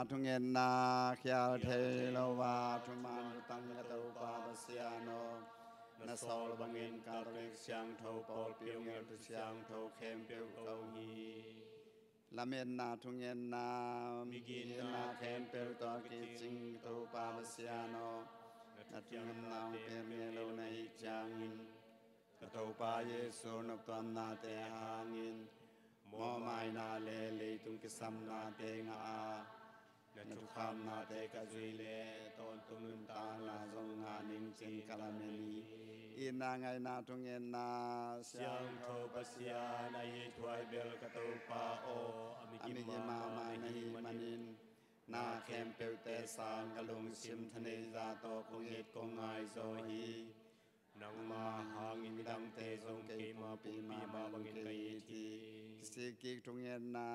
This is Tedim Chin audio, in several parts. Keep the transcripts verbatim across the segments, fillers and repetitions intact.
Thungetna khial thei lo a thuman lutang ka Topa Pasian aw, na sawl bangin Catholic siangtho pawlpi, Ungel Thu Siangtho khempeuh ka um hi. Lametna thungetna, mi ginna khempeuh tawh kicing Topa Pasian aw, na thungetna hong piak ngei lo na hih ciangin, ka Topa Jesu noptuamnate hangin mawhmaina le leitung kisamnate ngah a, na thukhapnate ka zui le tawntung nuntakna zong ngah ning cin ka lamen hi. Itna ngaihna thungetna, siangtho Pasian, a it huai bel ka Topa aw, a migim mahmah na hih manin na khempeuhte sang ka lungsim thaneih zah tawh kong it kong ngai zaw hi. Nangma hangin midangte zong kei mawhpih mah bangin ka it hi. Kisik kik thungetna,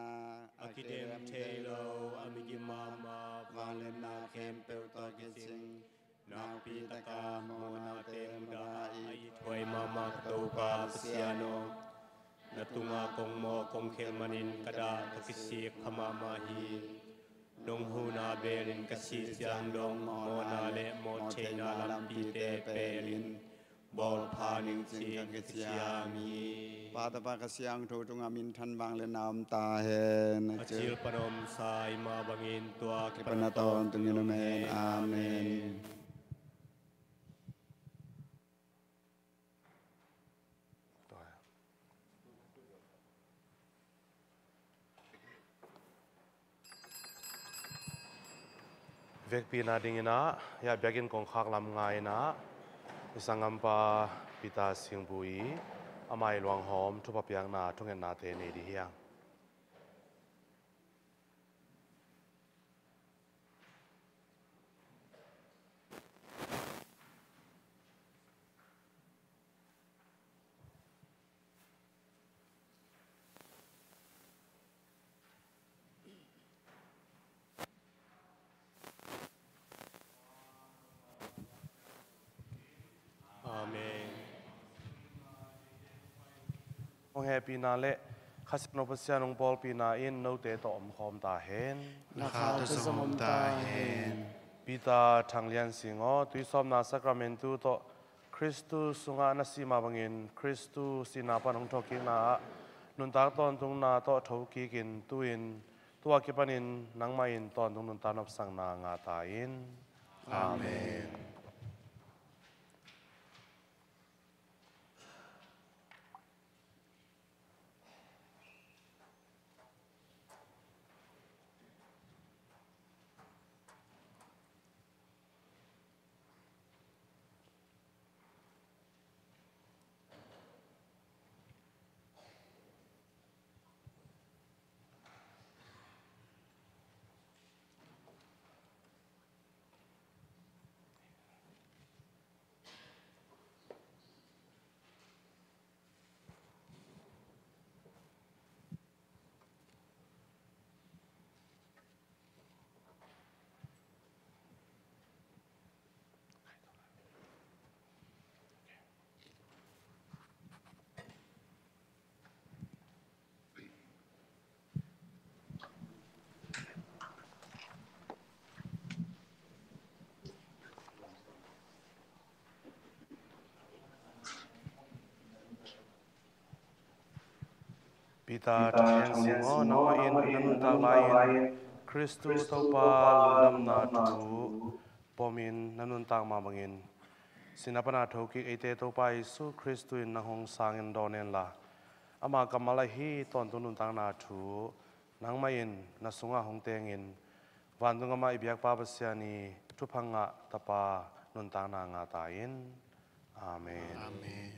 a kidem thei lo, a migim mahmah vangliatna khempeuh tawh kicing nakpi taka mawhnate mudah a it huai mahmah ka Topa Pasian aw, na tungah kong mawh kong khelh manin ka dah ka kisik kha mahmah hi. Nong huhna belin ka sih ciang dong mawhna le mawhtheihna lampite pelin bawlpha ning cin ka kiciam hi. Pa, Tapa, Kha Siangtho tungah minthan vangliatna om ta hen. A cil pan a omsa i mah bangin tua kipan a tawntungin om hen. Amen. Vekpi nadingin ah, ya biakinn kongkhak lam ngai-in ah, i sanggampa Peter Singbu i, amah i luanghawm thupha piakna thungetnate nei dih hiang. Amen. Hong hehpihna le Kha Siangtho Pasian hong pawlpihna in note tawh omkhawm ta hen. Na kha tawh zong om ta hen. Peter Thang Lian Sing aw, tuisawpna sakramentu tawh Khristu sungah na sih mah bangin Khristu sihna pan hong thawhkikna ah nuntak tawntungna tawh thokikin tu-in, tu-a kipanin nangmah in tawntung nuntak nopsakna ngah ta in. Amen. Peter Thang Lian Sing aw, nangmah in na nuntak lai-in Khristu Topa lungdamna thu pomin na nuntak mah bangin, sihna pana thokik eite Topa Jesu Khristu in nang hong sangin dawn hen la, ama kammal ahi tawntung nuntakna thu nangmah in na sungah hong tengin, vantung gam ah i biakpa Pasian i thupha ngah tapa nuntakna ngah ta in. Amen. Amen.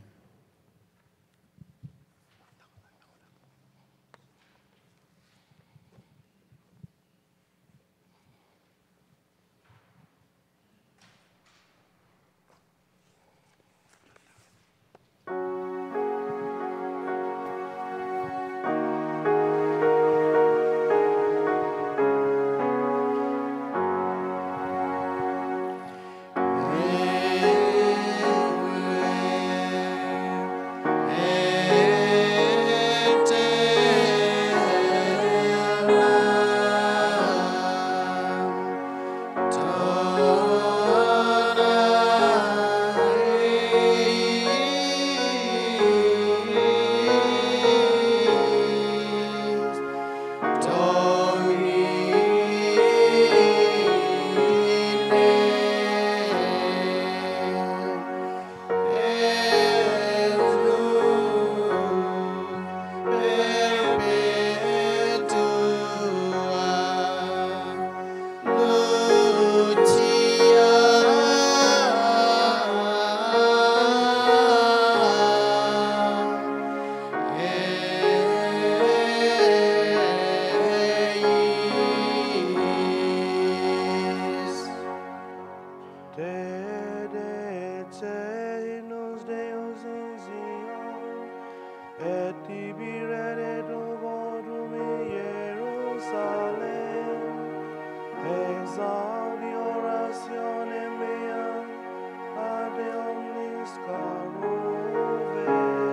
Te decehirnos Deus in Zion, et tibi reddit uvorum in Jerusalem, exaudi orationem meam ad omnis carrui veniat.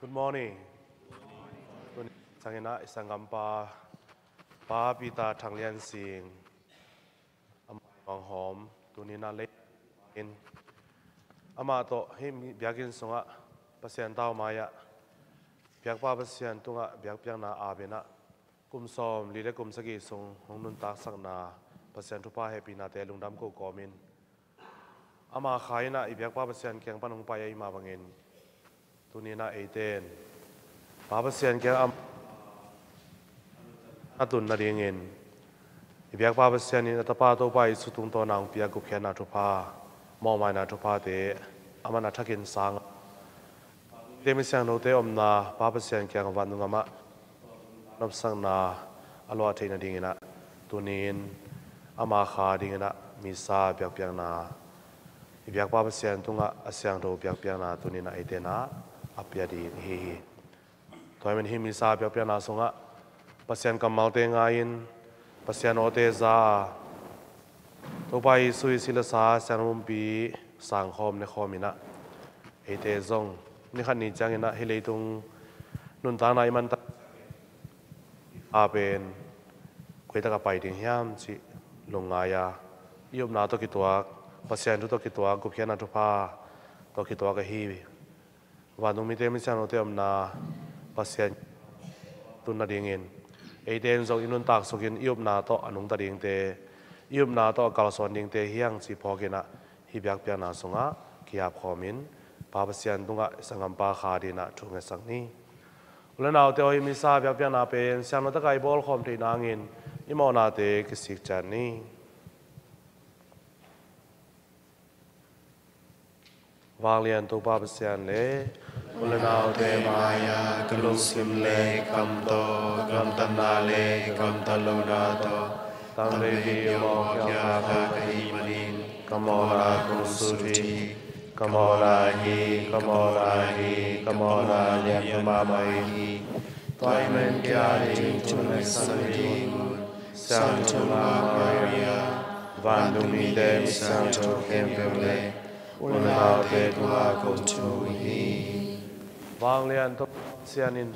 Good morning. Tuni sanginah i sanggampa Pa Peter Thang Lian Sing, amah i manghawm tuni-in ah lei in, amah tawh hih biakinn sungah Pasian tau mai-ah biakpa Pasian tungah biakpiakna ap-in ah kum sawmli le kum sagih sung hong nuntaksakna Pasian thupha hehpihnate lungdam ko kawmin, ama kha in ah i biakpa Pasian kiang pan hong pai ahih mah bangin, tuni-in ah eite in Pa Pasian kiang a tun nadingin, i biakpa Pasian in a Tapa Topa Jesu tungtawn a hong piak gupkhiatna thupha, mawhmaina thuphate aman a thakin sang a, mite misiangthote omna Pa Pasian kiang vantung gam ah nopsakna a luah theih nadingin ah, tuni-in ama kha dingin ah Missa biakpiakna, i biakpa Pasian tungah a siangtho biakpiakna tuni-in ah eite in ah a pia ding ihi hi. Tua ahih manin hih Missa biakpiakna sungah Pasian kammalte ngai-in, Pasian awte za a, Topa Jesu i si le sa siangtho pumpi sangkhawm nekhawm in ah, eite zong ni khat ni ciangin ah hih leitung nuntakna i mantak a pen koi tak a pai ding hiam cih lungngai a, i upna tawh kituak, Pasian thu tawh kituak, gupkhiatna thupha tawh kituak ahi vantung mite misiangthote omna Pasian tun nadingin, eite in zong i nuntak sukin i upna tawh a nungta dingte, i upna tawh a kalsuan dingte hi hang cih phawkin ah, hih biakpiakna sungah ki-apkhawmin Pa Pasian tungah i sanggampa kha dingin ah thu ngetsak ni. U le naute aw, hih Missa biakpiakna pen siangtho tak a i bawlkhawm theih nangin i mawhnate kisik ciat ni. Vanglian Topa Pasian le u le naute mai-ah ka lungsim le ka kam tawh, ka gamtatna le ka gamtat lohna tawh, tamveipi mawh khia kha ka hih manin ka mawhna kong sut hi. Ka mawhna hi, ka mawhna hi, ka mawhna lian mahmah hi. Tua ahih manin kei a ding thu ngetsak ding un Siangtho Maria, vantung mite mi siangtho khempeuh le u le naute tungah kong thum uh hi. Vanglian Topa Pasian in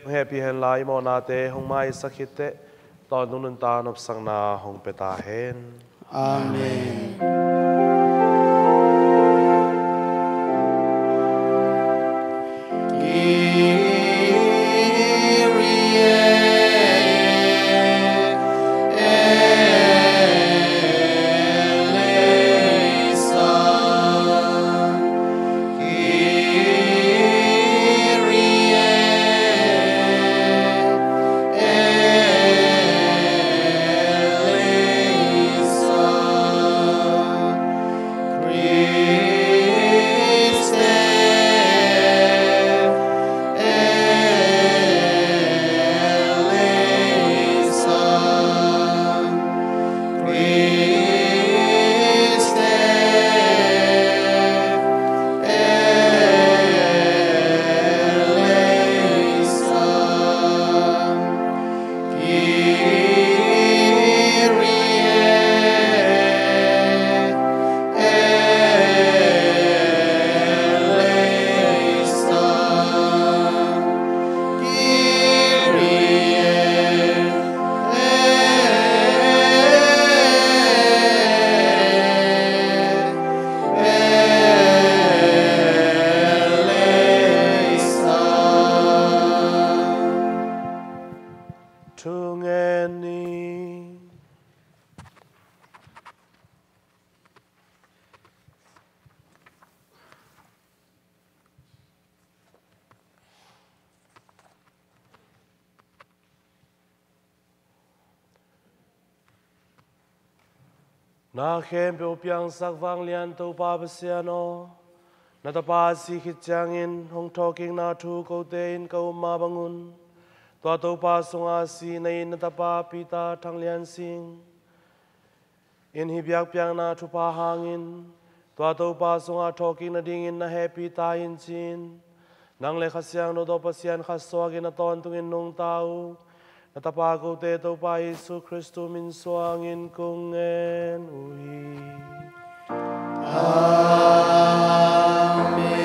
hong hehpih hen la, i mawhnate hong maisak khit teh, tawntung nuntak nopsakna hong pia ta hen. Amen. Na khempeuh piangsak vanglian Topa Pasian aw, na Tapa a sih khit ciangin hong thawhkikna thu kote in ka um mah bangun, tua Topa sunga sihna in na Tapa Peter Thang Lian Sing in hih biakpiakna thupha hangin tua Topa sungah thawhkik nadingin na hehpih ta in ci-in, nang le Kha Siangtho tawh Pasian khat suakin a tawntungin nungta uh na Tapa kote Topa Jesu Khristu min suangin kong ngen uh hi. Amen.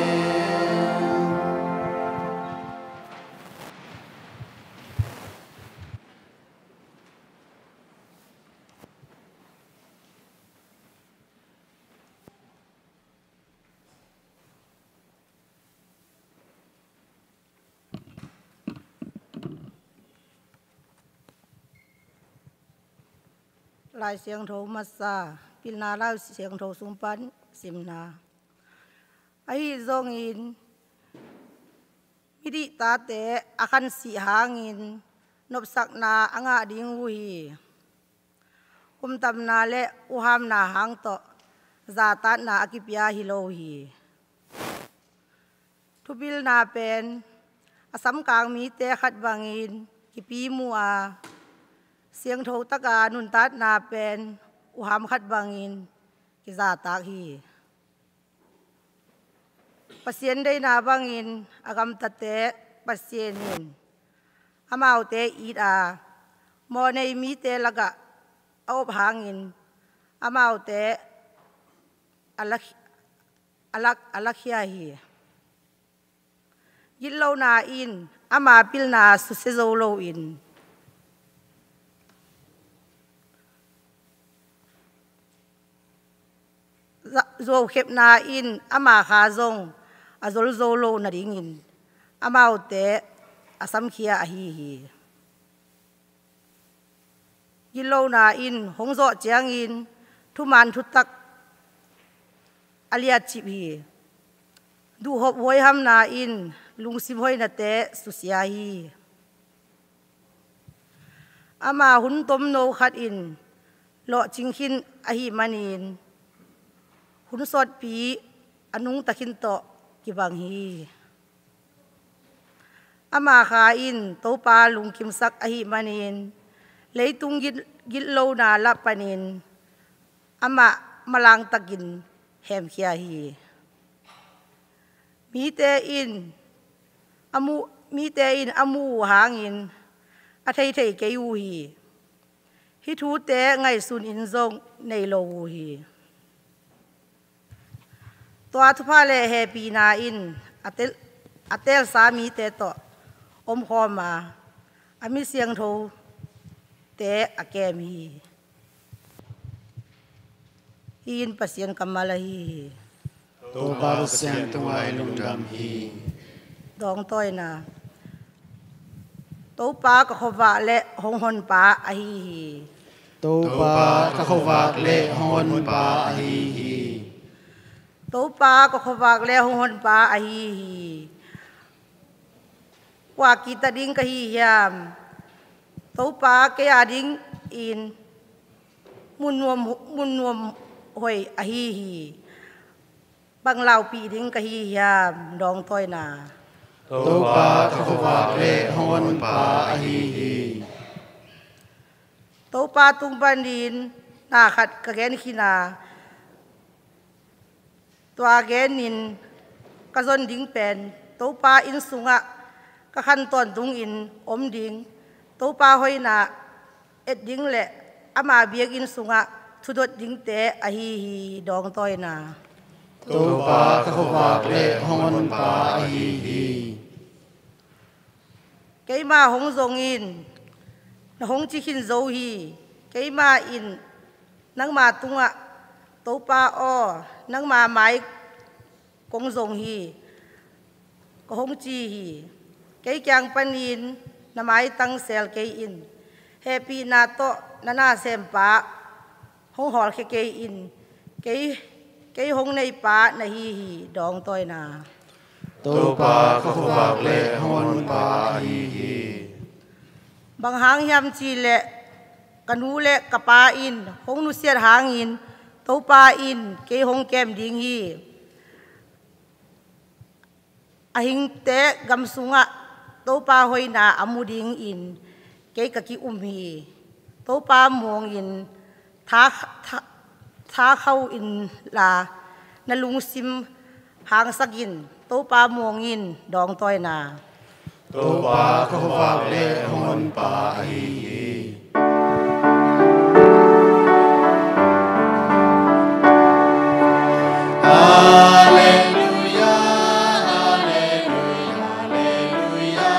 Lai Siangtho masa, Pilna Lai Siangtho sung pan simna. Ahi zongin midih tate a khansih hangin nopsakna a ngah ding uh hi. Humtamna le uhhamna hang tawh zatatna a kipia hi lo hi. Thupilna pen a samkang mite khat bangin kipi mu a, siangtho taka nuntakna pen uhham khat bangin kizatak hi. Pasian deihna bangin a gamtate Pasian in amaute it a, mawhnei mite lakah a op hangin amaute a lak, a lak, a lakhia hi. Gitlona in ama pilna susia zo loin, za-, zuaukhepna in ama kha zong a zol zo lo nadingin amaute a samkhia ahi hi. Gitlona in hong zawh ciangin thuman thutak a liatcip hi. Duhhop huaihamna in lungsim hoihnate susia hi. Ama hun tomno khat in lawhcing khin ahih manin hun sawtpi a nungta khin tawh kibang hi. Ama kha in Topa lungkimsak ahih manin leitung git, gitlona lah panin amah malangtakin hemkhia hi. Mite in a mu, mite in a mu uh hangin a theithei kei uh hi. Hih thute ngaihsun in zong nei lo uh hi. Tua thupha le hehpihna in a tel, a telsa mite tawh omkhawm a, a mi siangthote a kem hi. Hih in Pasian kammal ahi hi. Topa Pasian tungah i lungdam hi. Dawngtawina. Topa ka khuavak le hong honpa ahi hi. Topa ka khuavak le hong honpa ahi hi. Topa ka khuavak le hong honpa ahi hi. Kua kitta ding ka hi hiam? Topa kei a dingin mun nuam, mun nuam hoih ahi hi. Bang laupih ding ka hi hiam? Dawngtawina. Topa ka khuavak le hong honpa ahi hi. Topa tung panin na khat ka gen khin a, tua genin ka zon ding pen Topa inn sungah ka khan tawntungin om ding, Topa hoihna et ding le ama biakinn sungah thudot dingte ahi hi. Dawngtawina. Topa ka khuavak le hong honpa ahi hi. Keimah hong zong in, na hong ci khin zo hi. Keimah in nangma tungah, Topa aw, nangma mai kong zong hi, ka hong ci hi. Kei kiang panin na maitang sel kei in. Hehpihna tawh na nasempa hong hawlkhia kei in. Kei, kei hong neipa na hi hi. Dawngtawina. Topa ka khuavak le hong honpa ahi hi. Bang hang hiam cihleh ka nu le ka pa in hong nusiat hangin Topa in kei hong kem ding hi. A hingte gam sungah Topa hoihna a mu dingin kei ka ki-um hi. Topa muangin tha, tha, tha khauh inla, na lungsim hangsakin Topa muangin dawngtawina. Topa ka khuavak le hong honpa ahi hi. Halleluia, halleluia, halleluia.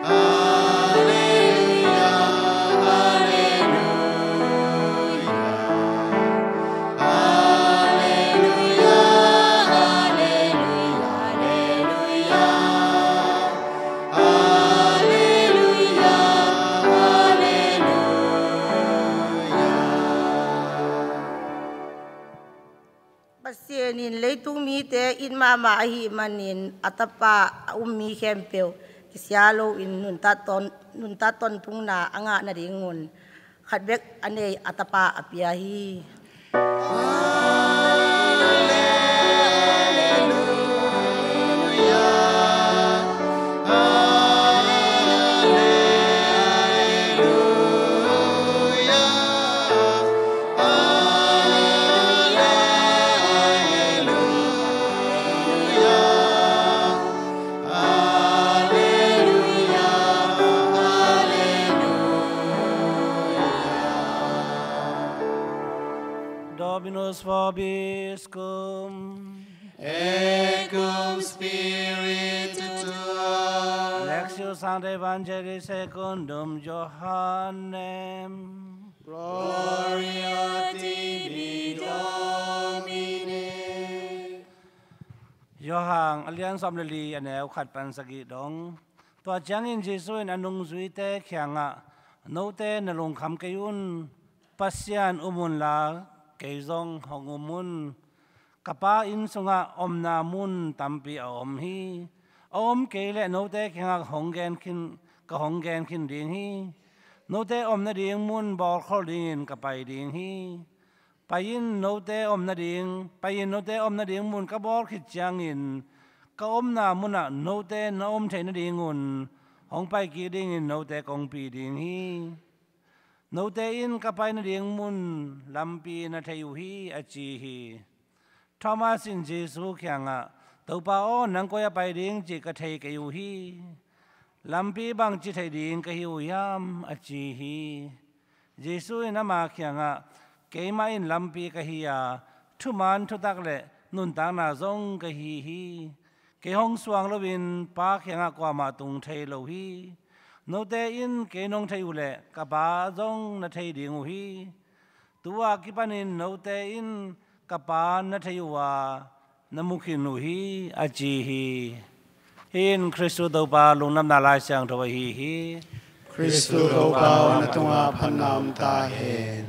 Halleluia, halleluia. Halleluia, halleluia, halleluia. Halleluia, halleluia. Pasian in leitung mite it mahmah ahih manin a tapa a um mi khempeuh kisia loin nuntak tawn, nuntak tawntung na a ngah nadingun khat bek a nei a tapa a pia hi. Halleluia, halleluia. Dominus vobiscum. Et cum spiritu tuo. Lectio Sancti Evangelii secundum Johannem. Gloria tibi, Domine. Johan a lian sawm le li, a neu khat pan sagih dong. Tua ciangin Jesu in a nungzuite kiangah, "Note na lungkham kei un, Pasian um unla, kei zong hong um un. Ka Pa inn sungah omna mun tampi a om hi. A om kei leh note kiangah hong gen khin, ka hong gen khin ding hi. Note om nading mun bawlkhol dingin ka pai ding hi. Pai-in note om nading, pai-in note om nading mun ka bawl khit ciangin, ka omna munah note na om theih nadingun hong pai kik dingin note kong pi ding hi. Note in ka pai nading mun lampi na thei uh hi," a ci hi. Thomas in Jesu kiangah, "Topa aw, nang koi-ah pai ding cih ka thei kei uh hi. Lampi bangci theih ding ka hi uh hiam?" a ci hi. Jesu in ama kiangah, "Keimah in lampi ka hi a, thuman thutak le nuntakna zong ka hi hi. Kei hong suang loin Pa kiangah kuamah tung thei lo hi. Note in kei nong thei uh leh ka Pa zong na thei ding uh hi. Tu-a kipanin note in ka Pa na thei uh a, na mu khin uh hi," a ci hi. Hih in Khristu Topa Lungdamna Lai Siangtho ahi hi. Khristu Topa aw, na tungah phatna om ta hen.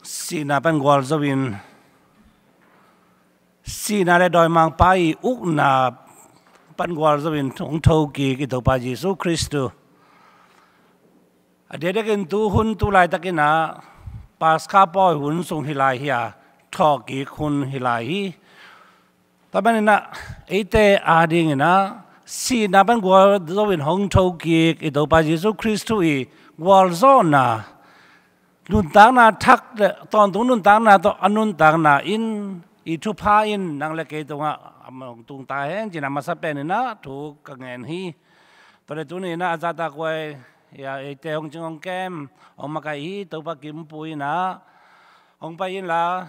Sihna pan gualzo in, sihna le dawimangpa i ukna pan gualzo in hong thokik i Topa Jesu Khristu. A diakdiakin tu hun tu laitakin ah Paskha pawi hun sung hi lai hi a, thawhkik hun hi lai hi. Tua manin ah eite adingin ah sihna pan gualzo in hong thokik i Topa Jesu Khristu i gualzawhna, nuntakna thak le tawntung nuntakna tawh a nuntakna in i thupha in nang le kei tungah a hong tung ta hen cih a masa penin ah thu ka ngen hi. Tua le tuni in ah a zahtakhuai, ya, eite hong cing hong kem, hong makaih hi. Topa Kimpu in ah hong pai inla,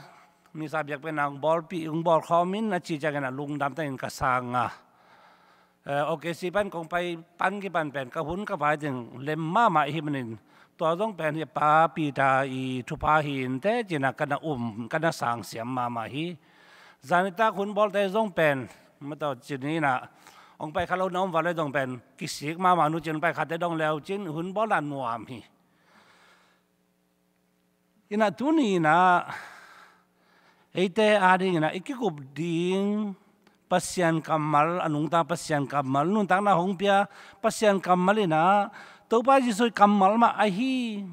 Misa biakpiakna hong bawlpih, hong bawlkhawm in a cih ciangin ah lungdam takin ka sang a. Eh, O K C pan kong pai pan kipan pen ka hun ka vai teng lem mahmah ahih manin, tua zong pen hi Pa Peter i thupha hi inteh ci-in ah ka na um, ka na sang siam mahmah hi. Zanitak hun bawlte zong pen, mataw ci-in ah hong pai kha lo na om val le zong pen kisik mahmah, nu cin pai khate dong leu cin hun bawlna nuam hi. Inah tuni inah Eite adingin ah i kikup ding Pasian kammal, a nungta Pasian kammal, nuntakna hong pia Pasian kammal in ah Topa Jesuh kammal mah ahi.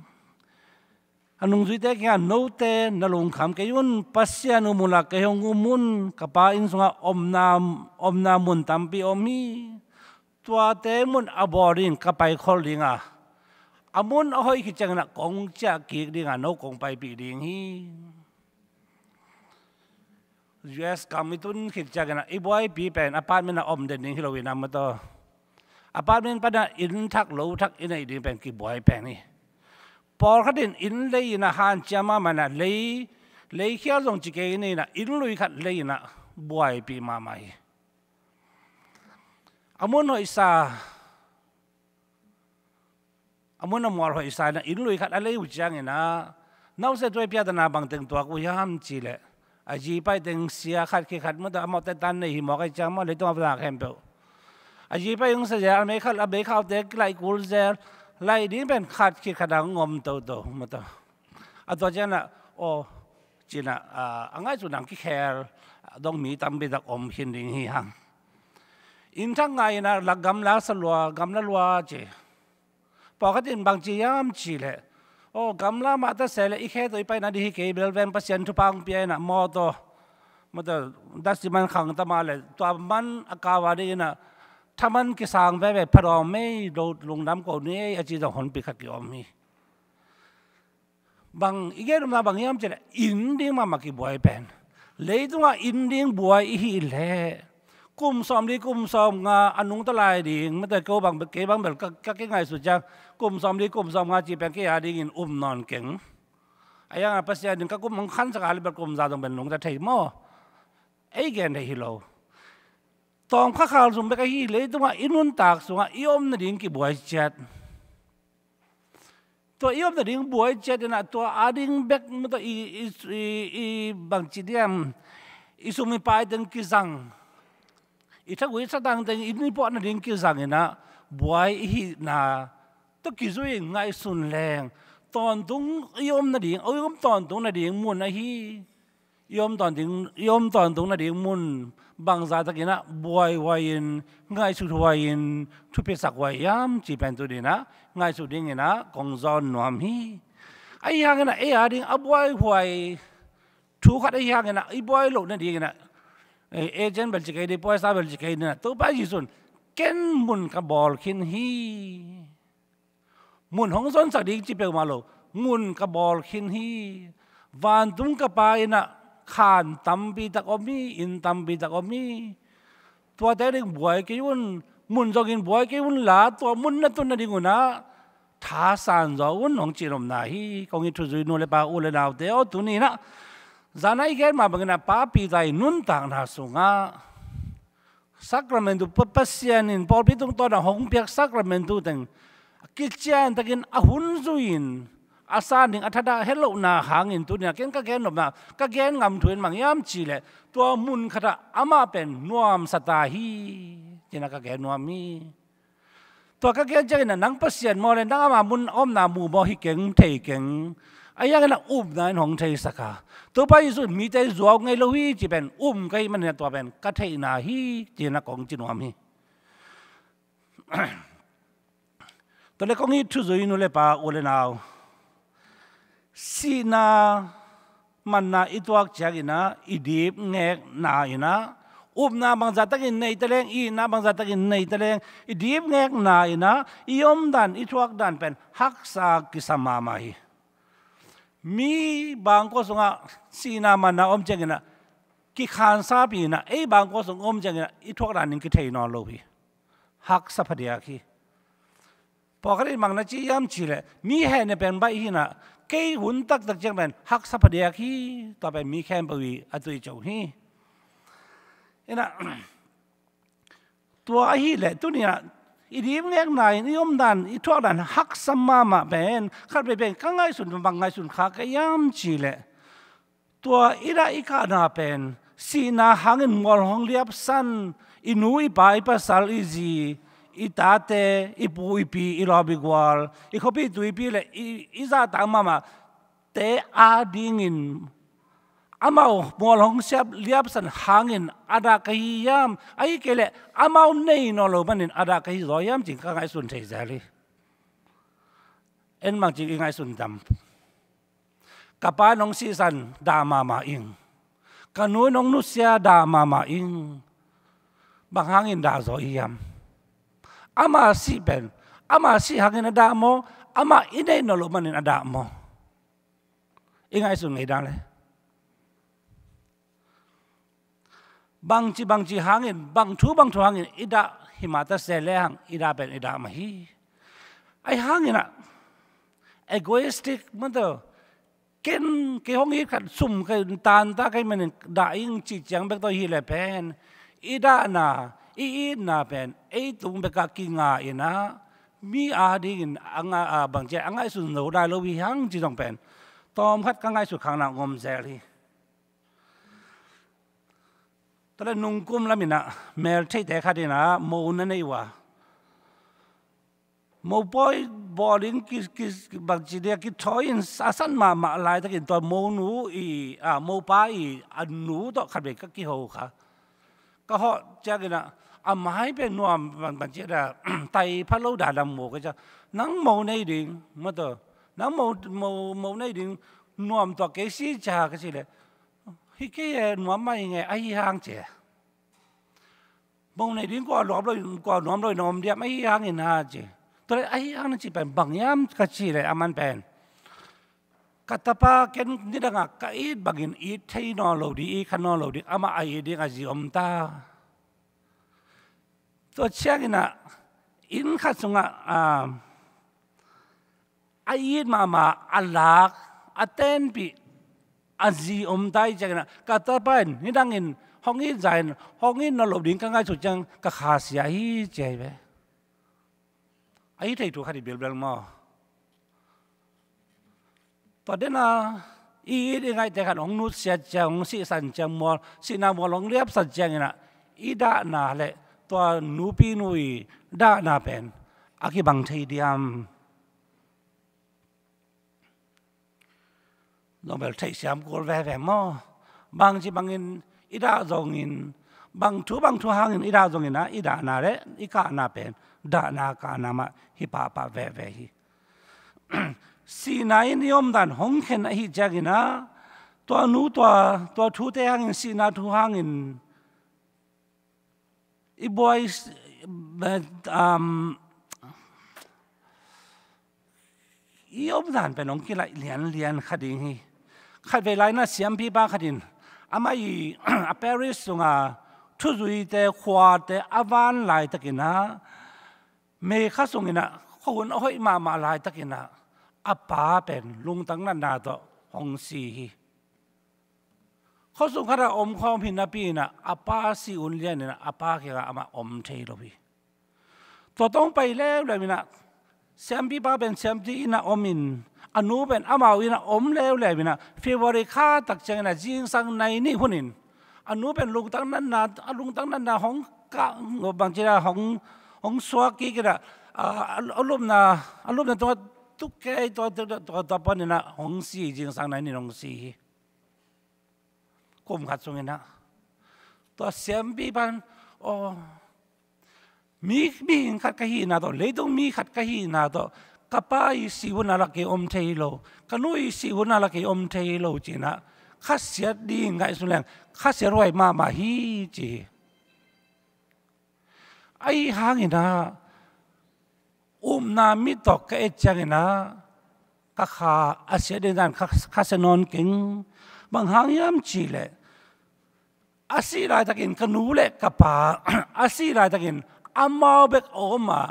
A nungzuite kiangah, note na lungkham kei un, Pasian um unla kei hong um un, ka Pa inn sungah omna, omna mun tampi om hi. Tuate mun a bawl ding ka paikhol ding a, a mun a hoih khit ciangin ah kong ciah kik ding a, no kong paipih ding hi. U S gam i tun khit ciangin ah i buaipi pen apartment a om den ding hi lo in ah, maw taw. Apartment pan ah inn thak lo thak i neih ding pen kibuai pen hi. Pawlkhat in inn lei in ah hanciam mahmah in ah, lei, lei khial zong ci kei in ah, inn lui khat lei in ah buaipi mahmah hi. A mun hoihsa, a mun a mual hoihsa in ah inn lui khat a lei uh ciangin ah, nausia tuaipiatana bangteng tuak uh hiam cih leh, a zi paih teng sia khat khit khat, maw taw, a mawhte tan nei hi mawk ahih ciang maw, leitung a vana khempeuh a zi paih hong sia zel, a mei khat, a mei khaute kilaih kul zel, laih ding pen khat khit khat a hong om toto, maw taw. A tua ciangin ah, aw, ci-in ah, a, a ngaihsut nang kikhel dong mi tampi tak om khin ding hi hang. Inn thak ngah in ah, lak gamla sa lua, gamla lua ci. Pawlkhat in bang ci hiam cih leh, aw, gamla mah ta se leh i khe tawh i paina ding hi kei, bel veng, Pasian thupha hong pia in ah, maw taw, maw taw, datsi man khang ta mah leh tua man a kau a dingin ah thaman kisang veve, pha dawng mei lo, lungdam ko ni ei, a ci zong honpi khat kiom hi. Bang i gen nopna bang hiam cih leh, inn ding mahmah kibuai pen. Leitungah inn ding buai i hih leh, kum sawmli kum sawmnga a nungta lai ding, maw taw, ko bang, kei bang bel ka, ka kingaihsut ciang, kum sawmli kum sawmnga cih pen kei a dingin um nawn keng. A hiangah Pasian in ka kum hong khansak a leh bel kum za dong pen nungta thei maw. Ei gen thei hi lo. Tawmkha khal sung bek ahi, leitungah i nuntak sungah i om nading kibuai ciat. Tua i om nading buai ciat in ah, tua ading bek, maw taw, i, i, i, i bangci diam, i sum i pai teng kizang, i thagui i satang teng, i nipuah nading kizang in ah, buai i hihna tawh kizui in ngaihsun leng, tawntung i om nading, i om tawntung nading mun ahi. I om tawntung, i om tawntung nading mun bangzah takin ah buaihuai in, ngaihsuthuai in, thupisak huai hiam cih pen tuni in ah ngaihsut dingin ah kong zawn nuam hi. Ahi hangin ah ei a ding a buaihuai thu khat ahi hangin ah, i buai loh nadingin ah, eh, agent bel ci kei ding, puaisa bel ci kei ding ah, Topa Jesuh in, ken mun ka bawl khin hi. Mun hong zonsak ding ci peuhmah lo, mun ka bawl khin hi. Vantung ka Pa inn ah khan tampi tak om hi, inn tampi tak om hi. Tuate ding buai kei un, mun zongin buai kei unla, tua mun na tun nading un ah thasan zaw un, hong ci nopna hi. Kong it thuzui nu le pa, u le naute aw, tuni in ah, zan a i gen mah bangin ah, Pa Peter i nuntakna sungah Sacramentu, Pa-, Pasian in pawlpi tungtawn a hong piak Sacramentu teng a kician takin a hun zui-in a san ding a thadah hetlohna hangin tuni-a ken ka gen nopna, ka gen ngam thu in bang hiam cih leh, tua mun khatah amah pen nuamsa ta hi, ci-in ah ka gen nuam hi. Tua ka gen ciangin ah nang Pasian maw le, nang ama mun a omna mu maw, hi keng, thei keng. Ahi hangin ah upna in hong theisak a, Topa Jesuh in mite zuau ngei lo hi cih pen um ka hih manin ah tua pen ka theihna hi, ci-in ah kong ci nuam hi. Tua leh kong it thuzui nu le pa, u le nau, sihna manna i tuak ciangin ah, i dipngekna in ah, upna bangzah takin nei ta leng, i itna bangzah takin nei ta leng, i dipngekna in ah i omdan, i thuakdan pen haksa kisam mahmah hi. Mi bangkua sungah sihna manna om ciangin ah, kikhansapih in ah, ei bangkua sung om ciangin ah i thuakdan in kithei nawn lo hi. Haksa phadiak hi. Pawlkhat in bang na ci hiam cih leh, mi hehna pen baih hi in ah, kei hun taktak ciang pen haksa phadiak hi, tua pen mi khempeuh i a tuico hi. In ah, tua ahih leh tuni-ah i dipngekna in i omdan, i thuakdan haksa mahmah pen, khat vei pen ka ngaihsun, bang ngaihsun kha ka hiam cih leh, tua i dah i kahna pen, sihna hangin mual hong liapsan i nu i pa, i pasal i zi, i tate, i pu i pi, i lawm i gual, i khuapi tuipi le i, i zahtak mahmahte adingin Amau mual hong siap liapsan hangin a dah ka hi hiam? Ahih kei leh amau nei nawn lo manin a dah ka hi zaw hiam ci-in ka ngaihsun thei zel hi. En bangci i ngaihsun tam? Ka pa in hong sihsan dah mahmah ing. Ka nu in hong nusia dah mahmah ing. Bang hangin dah zaw i hiam? Ama sih pen, ama sih hangin a dah maw, ama i nei nawn lo manin a dah maw? I ngaihsun ngei dan le. Bangci bangci hangin, bang thu bang thu hangin i dah himah ta se lehang i dah pen i dah mah hi. Ahih hangin ah egoistic mah tawh, ken kei hong it khat, sum kei tan ta kei manin dah ing cih ciang bek tawh hi leh pen, i dahna, i itna pen ei tung bekah kinga in ah, mi adingin a nga, a bangci a ngaihsun zo nai lo hi hang ci zong pen tawm khat ka ngaihsut khakna hong om zel hi. Tua leh nungkum lamin ah meltheihte khat in ah mo na nei uh a, mopawi bawlin ki, ki, bangci dia kithawi-in a san mahmah laitakin tua monu i, a, mopa i a nu tawh khatvei ka kiho kha. Ka hawh ciangin ah a mai pen nuam bang, bangci dia tai pha lo dan a mu ka ciang, nang mo nei ding mah tawh, nang mo, mo, mo nei ding nuam tuak kei si, ci a ka cih leh, hi kei e, nuam mah ing e, ahih hang ci. Mo nei ding kua nuam lo, kua nuam lo in om diam, ahih hangin ha ci. Tua leh ahih hang na cih pen bang hiam ka cih leh aman pen, ka tapa ken nidangah ka it bangin it thei nawn lo ding, it kha nawn lo ding, amah a it ding a zi om ta. Tua ciangin ah inn khat sungah, a, a it mahmah, a lak, a tenpih a zi om ta ahih ciangin ah, ka tapa in nidangin hong it zah in hong it nawn lo ding ka ngaihsut ciang ka khasia hi, ci ahi ve. A hi thei thu khat hi bilbel maw? Tua dena i it i ngaihte khat hong nusiat ciang, hong sihsan ciang, mual, sihna mual hong liapsan ciangin ah i dahna leh tua nupinu i dahna pen a kibang thei diam? Zong bel theihsiam kul veve maw? Bangci bangin i dah zongin, bang thu bang thu hangin i dah zongin ah i dahna leh i kahna pen dahna kahna mah hi pahpah veve hi. Sihna in i omdan hong khen ahih ciangin ah, tua nu, tua, tua thute hangin, sihna thu hangin i buai, um, i omdan pen hong kilaih lianlian kha ding hi. Khatvei lai-in ah siampipa khat in amah i, a parish sunga thuzuite, khuate a van laitakin ah, May kha sungin ah khuahun a hoih mahmah laitakin ah a pa pen lungtang natna tawh hong si hi. Khuasung khatah omkhawm hi napi-in ah a pa si un lianin ah a pa kiangah amah om thei lo hi. Tua tawh hong pai leuleu in ah siampipa pen siampi inn ah om in, a nu pen amau inn ah om leuleu in ah February kha tak ciangin ah zingsang nai nih hunin a nu pen lungtang natna, a lungtang natna hong kah, bangci a hong, hong suak kik in ah, a, a lupna, a lupna tungah tuk kei, tua, tua, tua, tua panin ah hong si, zingsang nai nih hong si hi. Kum khat sungin ah tua siampipa in, aw, mi, mihing khat ka hihna tawh, leitung mi khat ka hihna tawh, ka pa i si hun a la kei om thei lo, ka nu i si hun a la kei om thei lo ci-in ah khasiat ding ngaihsun leng khasiat huai mahmah hi, ci hi. Ahih hangin ah upna mit tawh ka et ciangin ah ka kha a siat ding dan kha, kha sia nawn keng. Bang hang hiam cih leh, a sih laitakin ka nu leh ka pa, a sih laitakin amau bek a om a,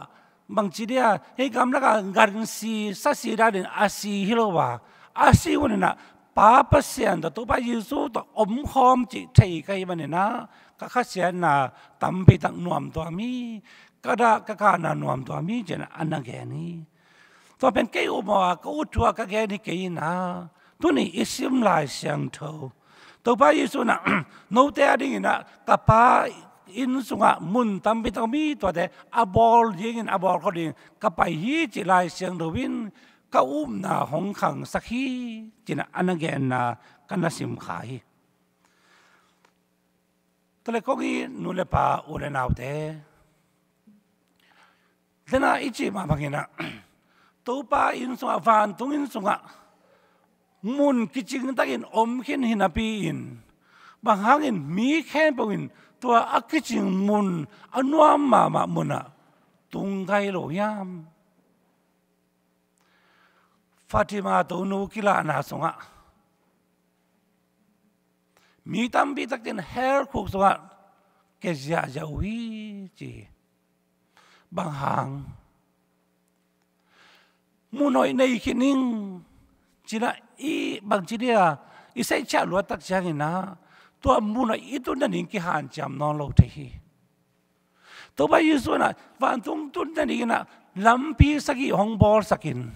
bangci dia, hih gamlakah gansi, sasi danin a si hi lo a, a si hunin ah Pa Pasian tawh, Topa Jesu tawh omkhawm cih thei ka hih manin ah ka khasiatna tampi tak nuamtuam hi, ka dah ka kahna nuamtuam hi, ci-in ah a na gen hi. Tua pen kei upmawh a ka ut thu a ka gen hi kei in ah, tuni i sim Lai Siangtho, Topa Jesu in ah note adingin ah ka Pa inn sungah mun tampi tak om hi, tuate a bawl dingin, a bawl khawh dingin ka pai hi, ci Lai Siangtho in ka upna hong khangsak hi, ci-in ah a na genna ka na sim kha hi. Tua le kong it nu le pa, u le naute, dena i cih mah bangin ah, Topa inn sungah, vantung inn sungah mun kicing takin om khin hi napi-in, bang hangin mi khempeuh in tua a kicing mun, a nuam mahmah munah tung gai lo hiam? Fatima tonu kilahna sungah mi tampi takin hell khuk sungah kia ziahziah uh hi, ci hi. Bang hang? Mun hoih nei khin ing, cinah i bangci dia i saihciah luat tak ciangin ah, tua mun hoih i tun nading kihanciam nawn lo thei hi. Topa Jesu in ah vantung tun nadingin ah lampi sagih hong bawlsakin,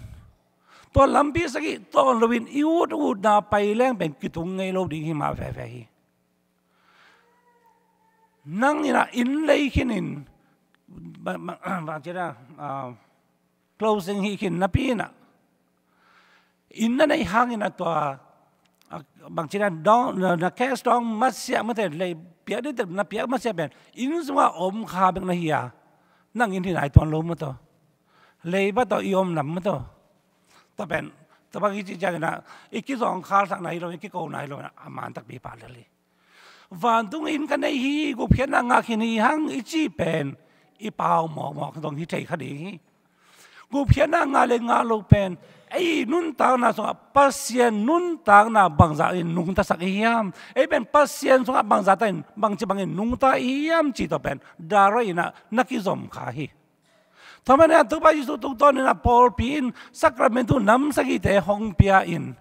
tua lampi sagih tawn loin i ut utna pai leng pen kitung ngei lo ding hi mah veve hi. Nang in ah inn lei khinin, ba, ba, bangci dia, ah, closing hi khin napi in ah, inn na neih hangin ah tua, ah, bangci dia dawng, na, na cash dawng masiah mate, lei piak ding teh na piak masiah pen inn sungah om kha bek na hi a, nang inn hi nai tuan lo maw tawh. Lei ba tawh i om lam maw tawh. Tua pen, tua bang i cih ciangin ah i kizawngkhalsak na hi lo, i kiko na hi lo, a man takpi pah lel hi. Vantung inn ka nei hi, gupkhiatna ngah khin hi hang i cih pen i pau mawkmawk zong hi thei kha ding hi. Gupkhiatna ngah le ngah lo pen ei nuntakna sungah Pasian nuntakna bangzah in nungtasak i hiam? Ei pen Pasian sungah bangzah ta in, bangci bangin nungta i hiam cih tawh pen direct in ah na kizom kha hi. Tua manin ah Topa Jesu tungtawnin ah pawlpi in sakramentu nam sagihte hong pia in,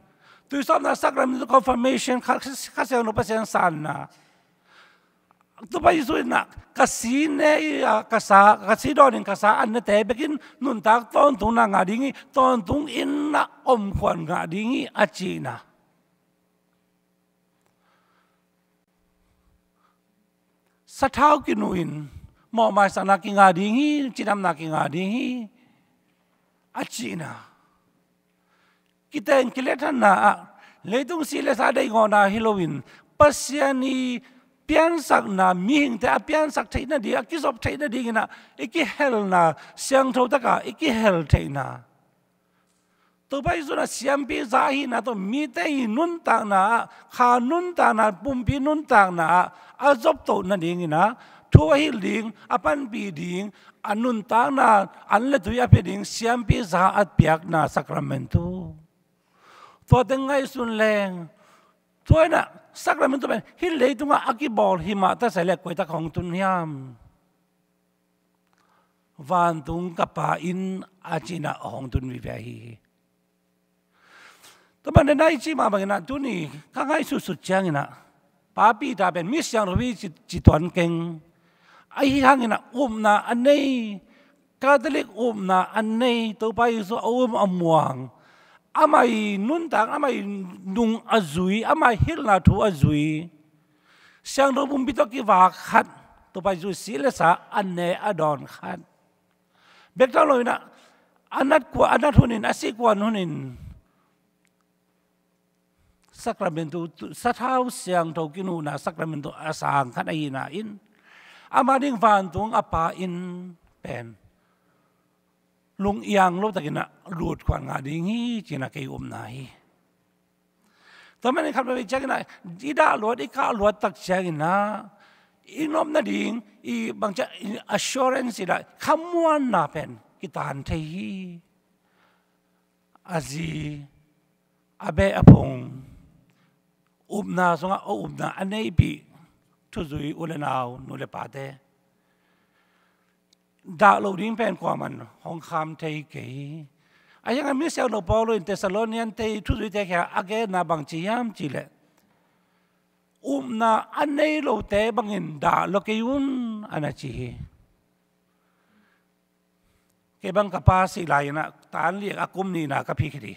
tuisawpna sakramentu, confirmation, Kha, Kha Siangtho Pasian sanna, Topa Jesu in ah ka si ne, ah, ka sa, ka si dawnin ka sa an nete bekin nuntak tawntungna ngah ding hi, tawntung inn ah omkhuan ngah ding hi a cihna. Sathau kinuh in mawhmaisakna kingah ding hi, cidamna kingah ding hi a cihna. Kiteng kilethanna ah leitung si le sa deihgawhna hi loin Pasian i piansakna, mihingte a piansak theih nading, a kizop theih nadingin ah i kihelna, siangtho takah i kihel theihna. Topa Jesu in ah siampi za ahihna tawh mite i nuntakna ah, kha nuntakna, pumpi nuntakna ah a zoptoh nadingin ah thu a hilh ding, a panpih ding, a nuntakna an le tui a pia ding siampi za a piakna sakramentu. Tua teng ngaihsun leng, tua in ah sakramentu pen hih leitungah a kibawl hi mah ta se leh koi tak hong tun hiam? Vantung ka Pa inn a cihna a hong tun vive ahi hi. Tua manin ah i cih mah bangin ah tuni ka ngaihsutsut ciangin ah Pa Peter pen mi siangtho hi ci, ci tuan keng. Ahi hangin ah upna a nei, Catholic upna a nei, Topa Jesu a um a muang, amah i nuntak, amah i nung a zui, amah i hilhna thu a zui, siangtho pumpi tawh kivak khat, Topa Jesu si le sa a ne a dawn khat bek tawh lo in ah, a nat kua, a nat hunin, a sih kuan hunin sakramentu, sathau siangtho kinuhna sakramentu a sang khat ahihna in, ama ding vantung a Pa inn pen lungiang lo takin ah lutkhuan ngah ding hi cihna kei upna hi. Tua manin khat veve ciangin ah i dah luat, i kah luat tak ciangin ah i nop nading i bangci a, i assurance i dah khamuanna pen kitan thei hi. A zi, a beh, a phung, upna sungah a upna a neipih thuzui u le nau, nu le pate dah loh ding pen kuaman hong kham thei kei. Ahi hangin mi siangtho Paul in Thessalonian te i thuzuite kiangah a genna bangci hiam cih leh, upna a nei lote bangin dah lua kei un, a na ci hi. Kei bang ka pa sih lai-in ah tan li a kum nihna ka phi khit hi.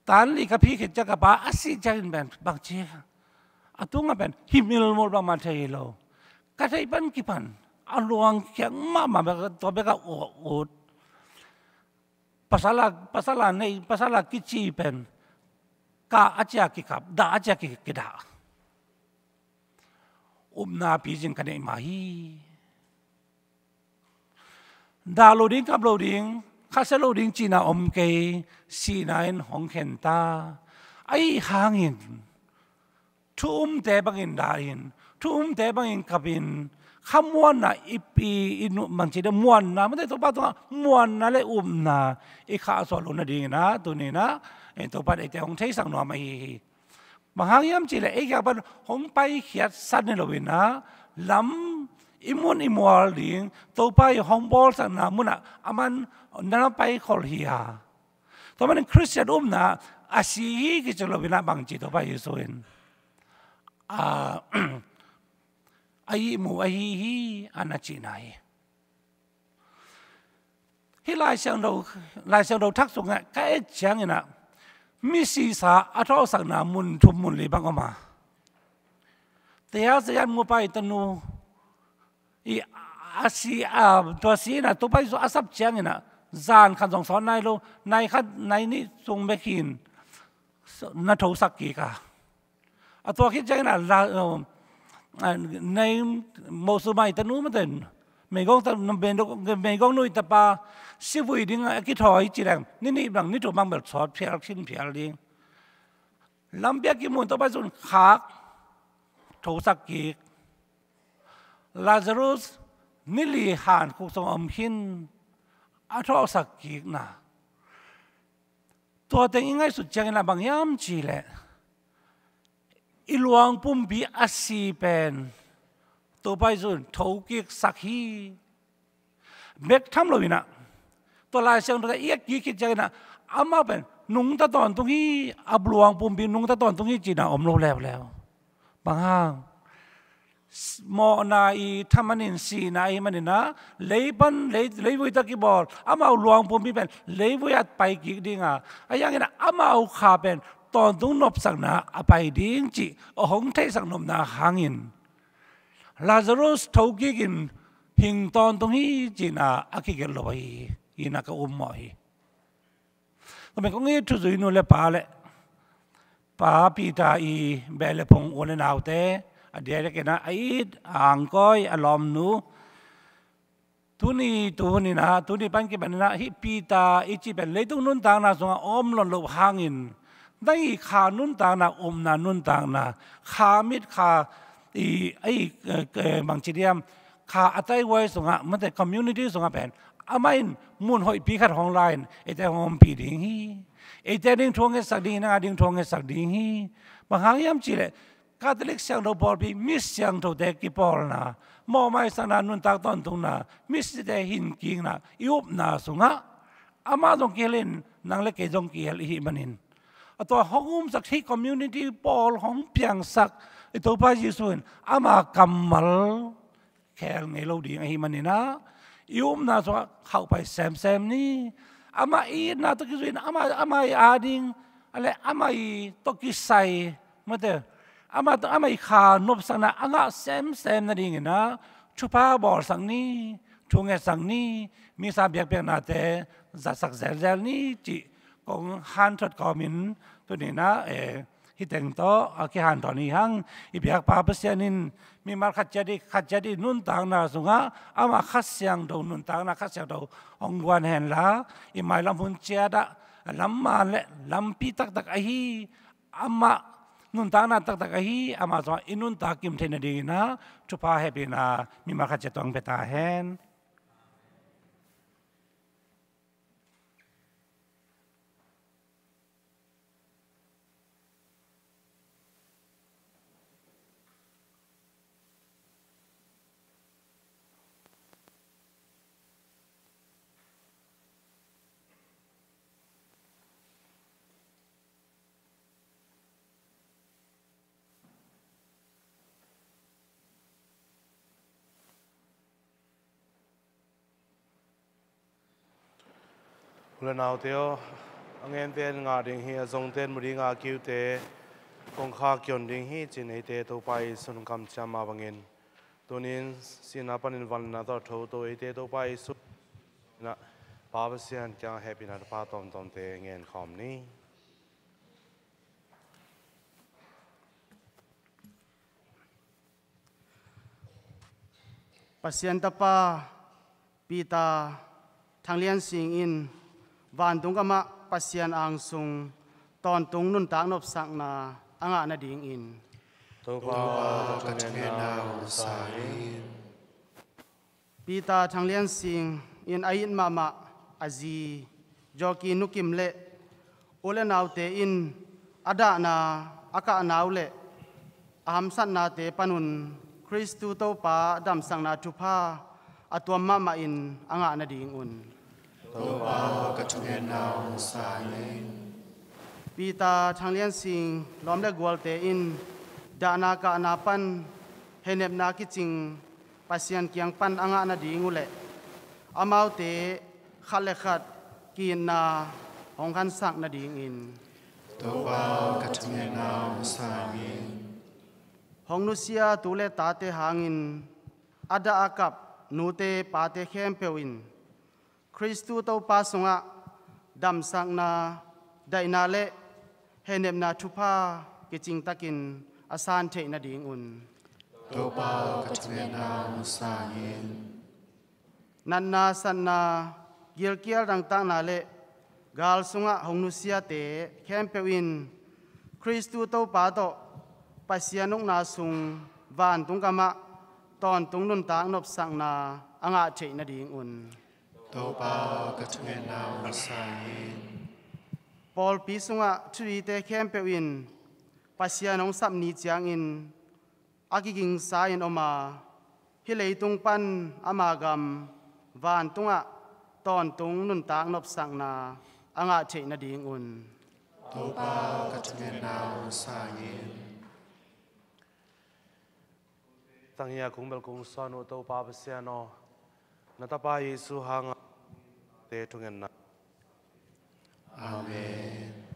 Tan li ka phi khit ciang ka pa a sih ciangin pen bangci a tungah pen himilmul bangmah thei hi lo. Ka theih pan kipan a luang khiang mahmah bek, tua bek a ut. Pasal a, pasal a nei, pasal a kici pen kah a ciah kikap, dah a ciah ki, kidah. upna picing ka neih mah hi. Dah lo ding, kap lo ding, khasia lo ding cihna om kei, sihna in hong khen ta. Ahi hangin thu umte bangin dah in, thu umte bangin kap in, khamuanna i pi, i nu, bangci ding, muanna mate Topa tungah muanna le upna i khahsuah loh nadingin ah, tuni-in ah, eh, Topa in eite hong theisak nuam ahi hi. Bang hang hiam cihleh ei kiang pan hong paikhiat san hi loin ah, lam i mun i mual ding, Topa i hong bawlsakna munah aman na paikhol hi a. Tua manin Khristian upna a si hi kici loin ah, bangci Topa Jesu in a, a ihmu ahi hi a na cihna hi. Hih Lai Siangtho, Lai Siangtho thak sungah ka et ciangin ah, misisa a thawhsakna mun thum mun li bang om a. Tua Zion mupai tanu i a si, a, tua si in ah, Topa Jesu a sap ciangin ah, zan khat zong sawn nai lo, nai khat, nai nih sung bek hi in, na thosak kik a. A tua khit ciangin ah, la, uh, ah, nei, Mosu mai tanu mate, meigong ta, meigong, meigong nui tapa, sivui ding a kithawi ci leng, ni nih bang, ni thum bang bel sawt phial, khin phial ding. Lampi ah kimu in Topa Jesu in khak, thosak kik. Lazarus, ni li hankhuk sung om khin, a thawhsak kikna. Tua teng i ngaihsut ciangin ah bang hiam cihleh, i luang pumpi a si pen Topa Jesu in thokiksak hi. Bek tham loin ah, tua Lai Siangtho i et kik khit ciangin ah, amah pen nungta tawntung hi, a luang pumpi nungta tawntung hi cihna om lo leuleu. Bang hang? Mawhna i thaman in, sihna ahih manin ah, lei pan, lei, leivui tawh kibawl, amau luang pumpi pen leivui ah pai kik ding a, ahi hangin ah amau kha pen tawntung nopsakna a pai ding cih a hong theihsak nopna hangin, Lazarus thokik in hing tawntung hi cihna a kigelh lo ahi hi, hi-in ah ka um mawh hi. Tua manin kong it thuzui nu le pa le pa Peter i beh le phung u le naute, a diakdiak in ah, a it, a angkawi, a lawmnu, tuni, tu hun in ah, tuni pan kipan in ah, hih Peter i cih pen leitung nuntakna sungah a om lon loh hangin, nang i kha nuntakna, upna nuntakna, kha mit kha i, i, eh, eh, bangci diam, kha a taihuai sungah, mate community sungah pen amah in mun hoihpi khat hong la in eite hong ompih ding hi. Eite ding thu hong ngetsak ding hi, nang a ding thu hong ngetsak ding hi. Bang hang hiam cihleh, Catholic siangtho pawlpi, mi siangthote kipawlna, mawhmaisakna, nuntak tawntungna, misite hinkikna, i upna sungah amah zong kihel in, nang le kei zong kihel i hih manin, a tua hong umsak, hih community pawl hong piangsak i Topa Jesu in ama kammal khel ngei lo ding ahih manin ah, i upna sungah khauhpai semsem ni. Amah i itna tawh kizui in, amah, amah i ading, a le amah i tawh kisai, mate, amah, amah i kha nopsakna a ngah semsem nadingin ah, thupha bawlsak ni, thu ngetsak ni, misa biakpiaknate zatsak zelzel ni cih kong hanthot kawmin, tuni-in ah, eh, hih teng tawh a kihanthawn hi hang. I biakpa Pasian in mimal khat ciat i, khat ciat i nuntakna sungah ama Kha Siangtho nuntakna, Kha Siangtho hong guan henla, i mailam hun ciat ah lamman le lampi taktak ahi, ama nuntakna taktak ahi, ama sungah i nuntak kim theih nadingin ah thupha hehpihna mimal khat ciat tawh hong pia ta hen. U le naute aw, a ngente in ngah ding hi, a zongte in mu ding a, a kiute kongkhak kion ding hi, ci-in eite Topa Jesu'n kamciam mah bangin, tuni-in sihna panin vangliatna tawh a thoto eite Topa Jesu in ah, Pa Pasian kiangah hehpihna thupha tawmtawmte ngen khawm ni. Pasian Tapa Peter Thang Lian Sing in vantung gamah Pasian angsung tawntung nuntak nopsakna a ngah nadingin Topa ka thungetna hong sa in. Peter Thang Lian Sing in a it mahmah a zi Joki Nu Kim le u le naute in a dahna, a kahna uh le a hamsatnate panun Khristu Topa damsakna thupha a tuam mahmah in a ngah nadingun Topa ka thungetna hong sa in. Peter Thang Lian Sing lawm le gualte in dahna kahna pan hehnemna kicing Pasian kiang pan a ngah nading uh le amaute khat le khat ki-itna hong khansak nadingin Topa ka thungetna hong sa in. Hong nusia tu le tate hangin a dah a kap nute pate khempeuh in Khristu Topa sungah damsakna, daihna le hehnemna thupha kicingtakin a san theih nadingun Topa ka thungetna hong sa in. Natna, satna, gilkial dangtakna le gal sungah hong nusiate khempeuh in Khristu Topa tawh Pasian ukna sung vantung gamah tawntung nuntak nopsakna a ngah theih nadingun Topa ka thungetna hong sa in. Pawlpi sungah thuzite khempeuh in Pasian hong sap ni ciangin a kigingsa in om a, hih leitung pan ama gam vantungah tawntung nuntak nopsakna a ngah theih nadingun Topa ka thungetna hong sa in. Tanghia kung bel kung suan uh Topa Pasian aw, na Tapa Jesu hangah te thungetna. Amen.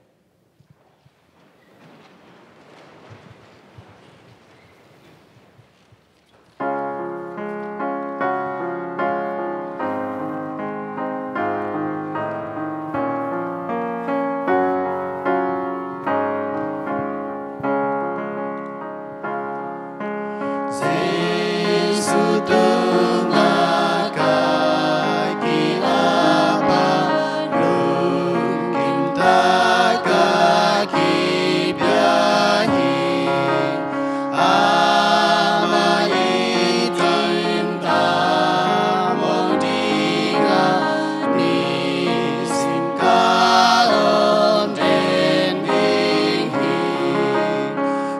Jesu tungah ka ki-ap a, lungkim takin ka kipia hi. Amah i tungah mawk dingin nisim ka om den ding hi.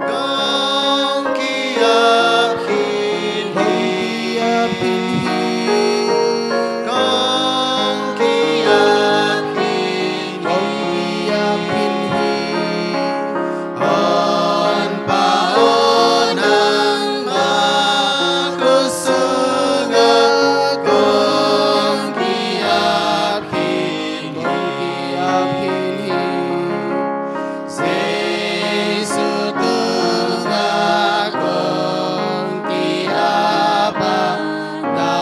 Kong ki-ap khin hi. Kong ki-ap khin hi. Kong ki-ap khin hi. Honpa aw, nangmah khut sungah kong ki-ap khin hi. Jesu tungah kong ki-ap a, na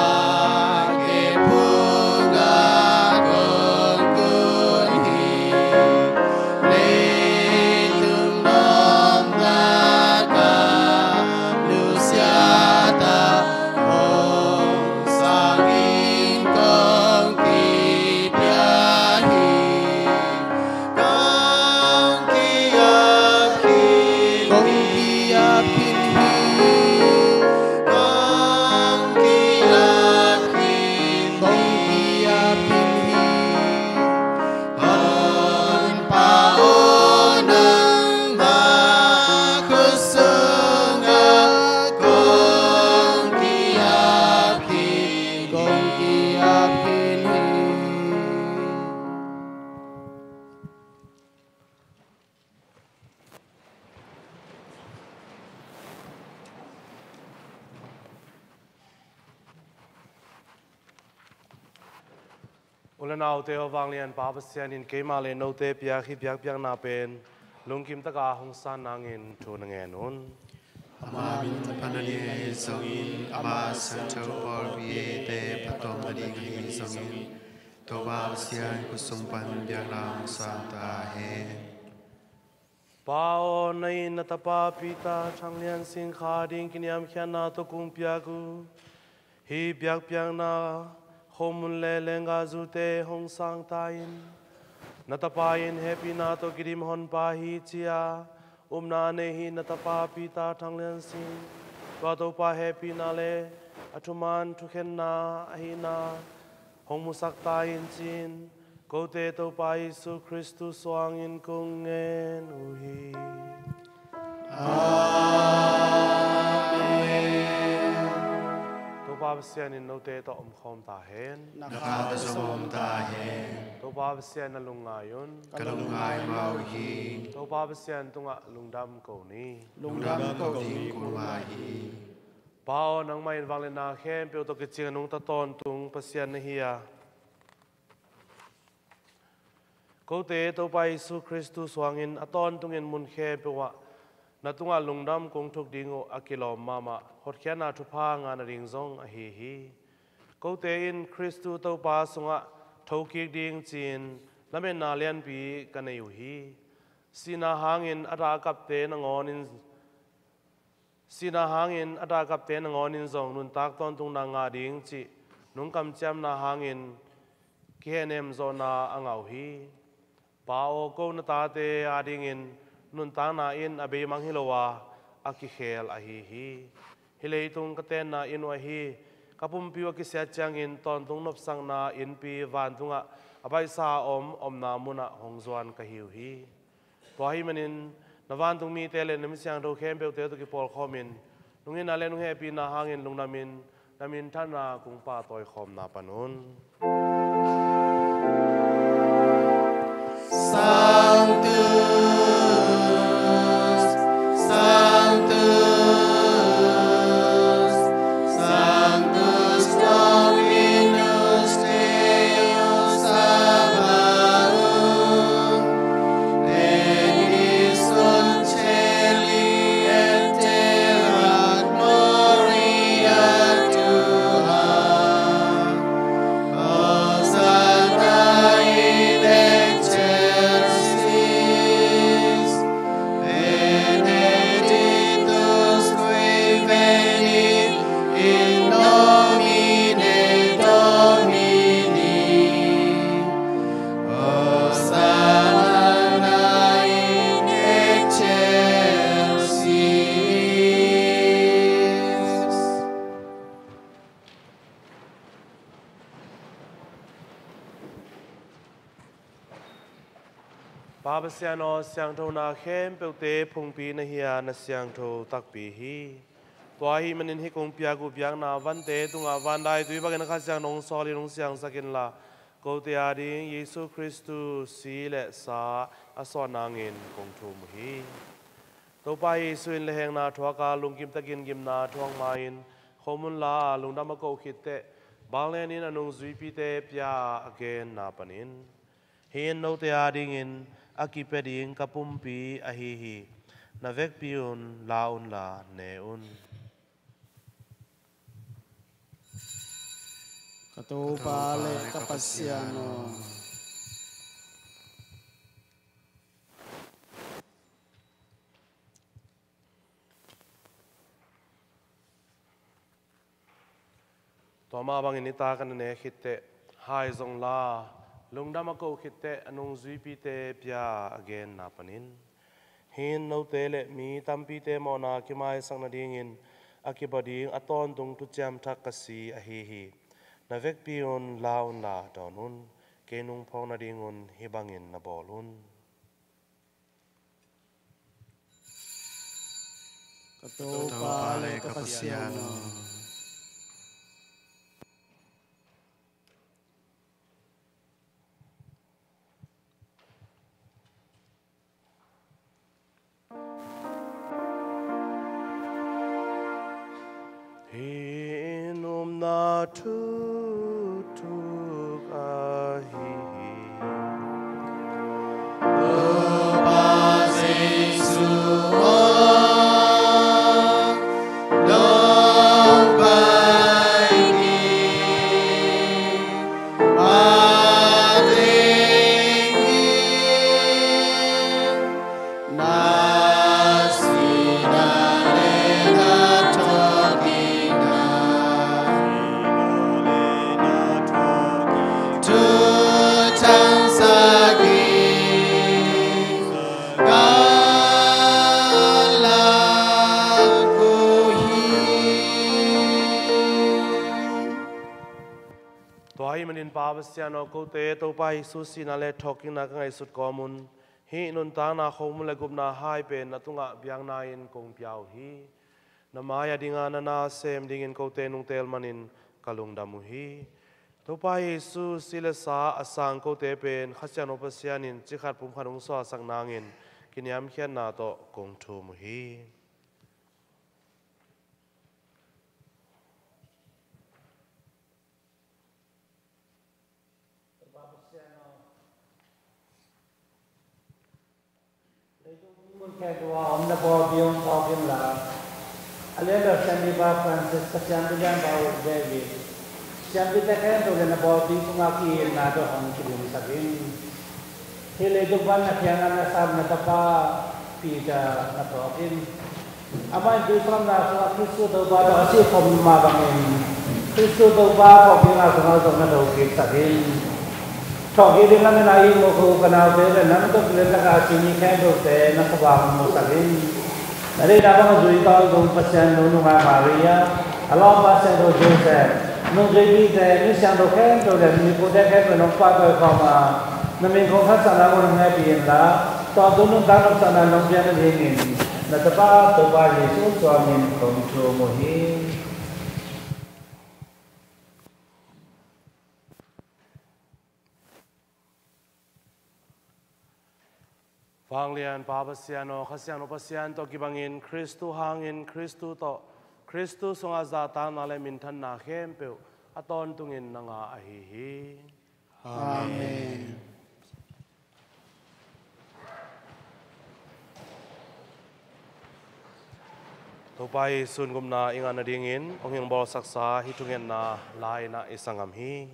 kep phungah kong kun hi. Leitung nuamna ka nusiat a, hong sangin kong kipia hi. Kong ki-ap khin hi. Kong ki-ap khin hi. Kong ki-ap khin hi. Kong ki-ap khin hi. Honpa aw, nangmah khut sungah kong ki-ap khin, kong ki-ap khin hi. U le naute aw, vanglian Pa Pasian in keimah le note piak hih biakpiakna pen lungkim taka hong san nangin thu na ngen un. Ama min phat nading ahi zongin, ama siangtho pawlpi eite phattuam nading ahi zongin, Topa Pasian khut sung pan biakna hong sang ta hen. Pa aw, na in na tapa Peter Thang Lian Sing kha ding kiniamkhiatna tawh kong piak uh Hih biakpiakna khomun le lenggahzute hong sang ta in. Na tapa in hehpihna tawh kidim honpa hi, ci-a upna nei hih na tapa Peter Thang Lian Sin, tua Topa hehpihna le a thuman thukhenna ahihna hong musak ta in, ci-in kote Topa Jesu Khristu suangin kong ngen uh hi. Amen. Topa Pasian in note tawh omkhawm ta hen. Na kha tawh zong om ta hen. Topa Pasian, na lungngai un. Ka lungngai mah uh hi. Topa Pasian tungah lungdam ko ni. Lungdam ko ding kong ngai hi. Pa aw, nangmah in vangliatna khempeuh tawh kicing a nungta tawntung Pasian na hi a, kote Topa Jesu Khristu suangin a tawntungin mun khempeuh ah na tungah lungdam kong thuk ding uh a kilawm mahmah hotkhiatna thupha ngah nading zong ahi hi. Kote in Khristu Topa sungah thokik ding ci-in lametna lianpi ka nei uh hi. Sihna hangin a dah a kapte nangawnin Sihna hangin a dah a kapte nangawnin zong nuntak tawntungna ngah ding cih nung kamciamna hangin kihehnemzawhna a ngah uh hi. Pa aw, ko na tate adingin nuntakna in a beimang hi lo a, a kikhel ahi hi. Hih leitung ka tenna inn uh ahi, ka pumpi uh a kisiat ciangin tawntung nopsakna innpi vantungah a baihsa a om omna munah hong zuan ka hi uh hi. Tua ahih manin na vantung mite le na mi siangtho khempeuhte tawh kipawlkhawmin nunghinna le nunghehpihna hangin lungdamin na minthanna kong pahtawi khawmna pan un. Sanctus, Sanctus, Sanctus Dominus Deus Sabaoth, Plenius in caeli et terra gloria tua. Hosanna in excelsis. Benedictus qui venit in nomine Domini. Hosanna in excelsis. Pa Pasian aw, siangthona khempeuhte phungpi na hi a, na siangtho takpi hi. Tua ahih manin hih kong piak uh biakna vante tungah vandaitui bangin a Kha Siangtho hong sawl in hong siangsak inla, kote ading Jesu Khristu si le sa a suah nangin kong thum uh hi. Topa Jesu in lehhengna thuak a, lungkim takin gimna thuak ma-in, khomun la a lungdam a koh khit teh, banglen in a nungzuipite pia a genna panin, hih in note adingin a kipia ding ka pumpi ahi hi. Na vekpi un, la unla ne un. Ka Topa le ka Pasian aw. Tua mah bangin nitak a na ne khit teh, hai zong la, lungdam a koh khit teh, a nungzuipite pia a genna panin, hih in note le mi tampite mawhna kimaisak nadingin a kipia ding a tawntung thuciam thak ka si ahi hi. Na vekpi un, la unla dawn un. Kei nung phawk nadingun hih bangin na bawl un. Ka Topa le ka Pasian aw. Hih in upna thuk thuk ahi hi. Topa Jesu aw, nong pai ding a teng hi. Na sihna le na thawhkikna Tua ahih manin Pa Pasian aw, kote Topa Jesu sihna le thawhkikna ka ngaihsut kawmun hih nuntakna khawm le gupna hai pen na tungah biakna-in kong pia uh hi. Na mai-ah dinga na na sem dingin kote nungtel manin ka lungdam uh hi. Topa Jesu si le sa a sang kote pen Kha Siangtho Pasian in cikhat pumkhat hong suahsak nangin kiniamkhiatna tawh kong thum uh hi. Leitung mun khempeuh ah om na pawlpi hong phawk inla, a lianbel Siampipa Francis, ka siampi lianpa uh David, siampite khempeuh le na pawlpi sungah ki-itna tawh hong kidimsak in. Hih leitung pan na phiang a na sap na tapa Peter na phawk in. Amah in tuisawpna sungah Khristu Topa tawh a sih khawm mah bangin Khristu Topa phawk dingin a sungah zong na thokiksak in. Thawhkik ding lamin a ihmu ko ka naute le nang tawh kile taka a ci mi khempeuhte na khuavak musak in. Na deihna bang a zui tawntung Pasian nu nungak Maria, a lawmpa Siangtho Joseph, nungzuipite, mi siangtho khempeuh le mipute khempeuh nong pahtawi khawm a, na min kong haksatna uh hong hehpih inla, tawntung nuntak nopsakna nong piak nadingin na tapa Topa Jesu suangin kong thum uh hi. Vanglian Pa Pasian aw, Kha Siangtho Pasian tawh kibangin, Khristu hangin, Khristu tawh, Khristu sungah zahtakna le minthanna khempeuh a tawntungin nang a ahi hi. Amen. Topa Jesu in gupna i ngah nadingin hong hingbawlsaksa hih thungetna la-in ah i sanggam hi.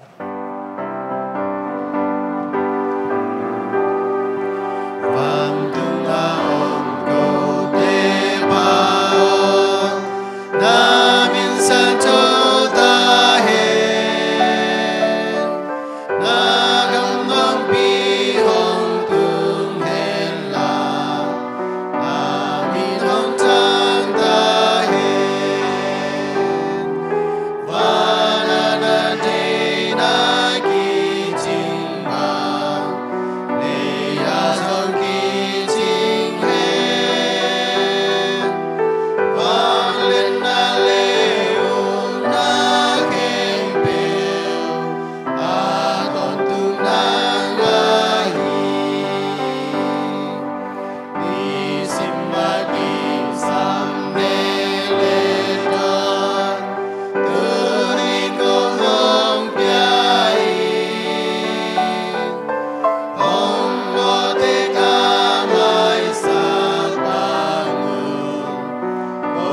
Vantung a om kote Pa aw, na min siangtho ta hen. Na gam hong tung hen la, na min hong thang ta hen. Van ah na deihna kicing bang, lei ah zong kicing hen. Vangliatna le ukna khempeuh a tawntung nang ahi. Nisim a kisam ne le tuan, tuni kong hong pia hi. Hong mawhte ka maisak bang un, ko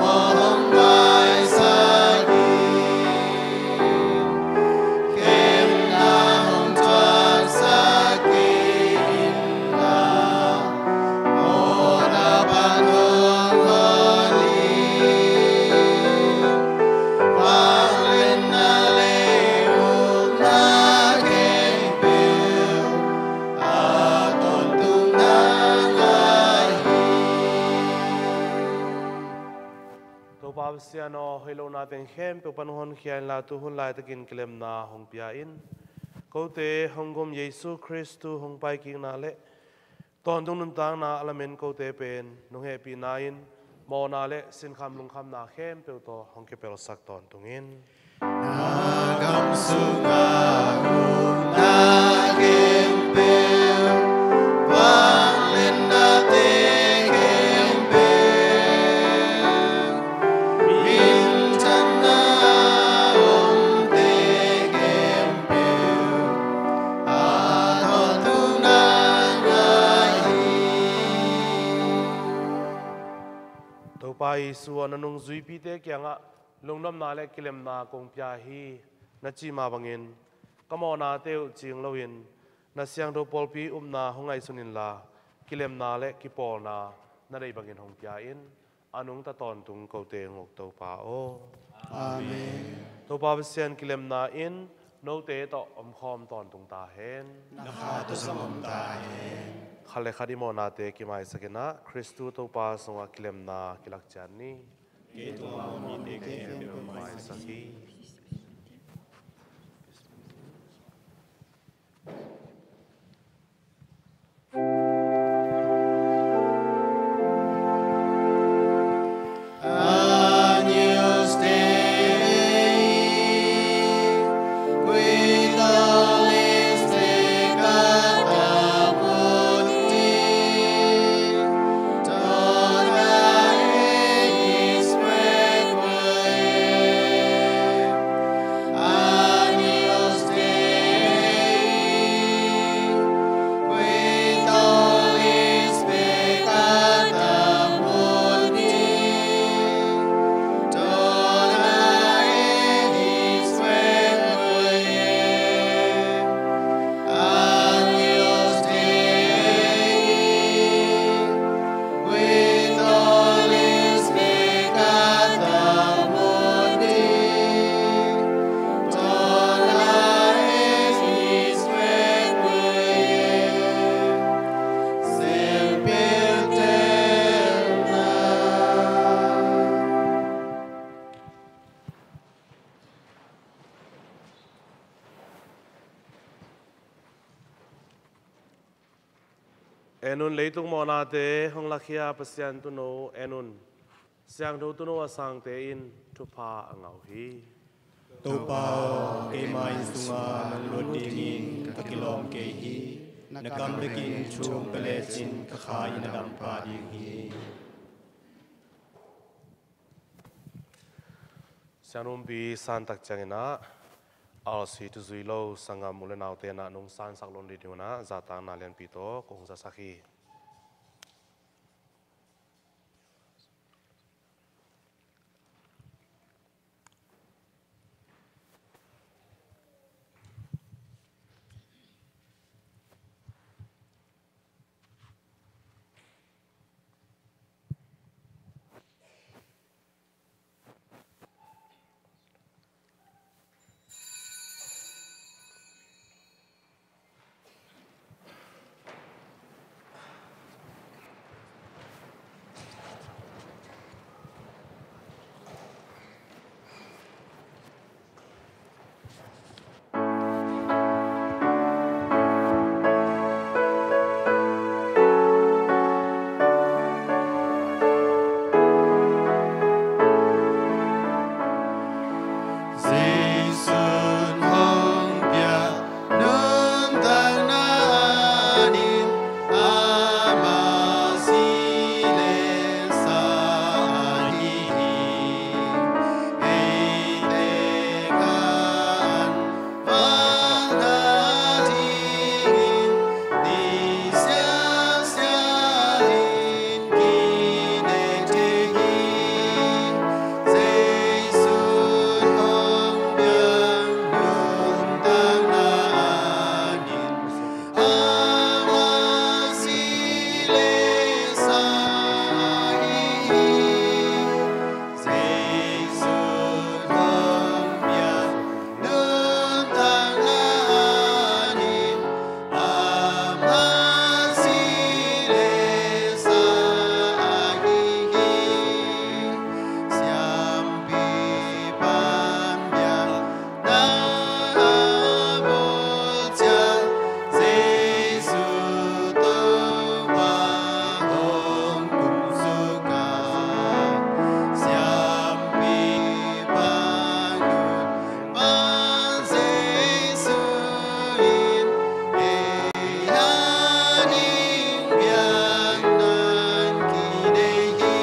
mawh hong maisak in. Khemna hong tuaksak kei in la, mawhna pan hong hon in. Vangliatna le ukna khempeuh a tawntung nang ahi. Topa Pasian aw, hoih lohna teng khempeuh pan hong honkhia inla, tu hun laitakin kilemna hong pia in. Kote hong gum Jesu Khristu hong paikikna le tawntung nuntakna a lamen kote pen nong hehpihna in mawhna le sinkham lungkhamna khempeuh tawh hong kipelsak tawntung in. Na gam sungah ukna khempeuh, vangliatnate khempeuh, minthanna omte khempeuh a tawntung nang ahi. Topa Jesu aw, na nungzuipite kiangah lungnopna le kilemna kong pia hi na cih mah bangin, ka mawhnate uh cing loin na siangtho pawlpi upna hong ngaihsun inla, kilemna le kipawlna na deih bangin hong pia in. A nungta tawntung kote hong uk Topa aw. Amen. Topa Pasian kilemna in note tawh omkhawm tawntung ta hen. Na kha tawh zong om ta hen. Khat le khat i mawhnate kimaisak in ah, Khristu Topa sungah kilemna kilak ciat ni. Kei tungah om mite khempeuh maisak hi. En un, leitung mawhnate hong lakhia Pasian Tuuno, en un, Siangtho Tuuno a sangte in thupha a ngah uh hi. Topa aw, keima inn sungah na lut dingin ka kilawm kei hi. Na kam bekin thu hong pia lecin ka kha in a dam pah ding hi. Siangtho Pumpi san tak ciangin ah, R C tu zui lo sanggam u le naute in ah nong sansak lo ding un ah, zahtakna lianpi tawh kong zasak hi. Jesu'n hong piak nuntakna adingin ama si le sa ahi hi. Eite kha an vang a dingin, ni siasia in kinek thei hi. Jesu'n hong piak nuntakna adingin, ama si le sa ahi hi. Jesu'n hong piak nuntakna adingin, ama si le sa ahi hi. Siampi pan biakna a bawl ciang, Jesu Topa hong tung suk a, siampi pan nuntak Jesu in ei adingin biakna kinei hi.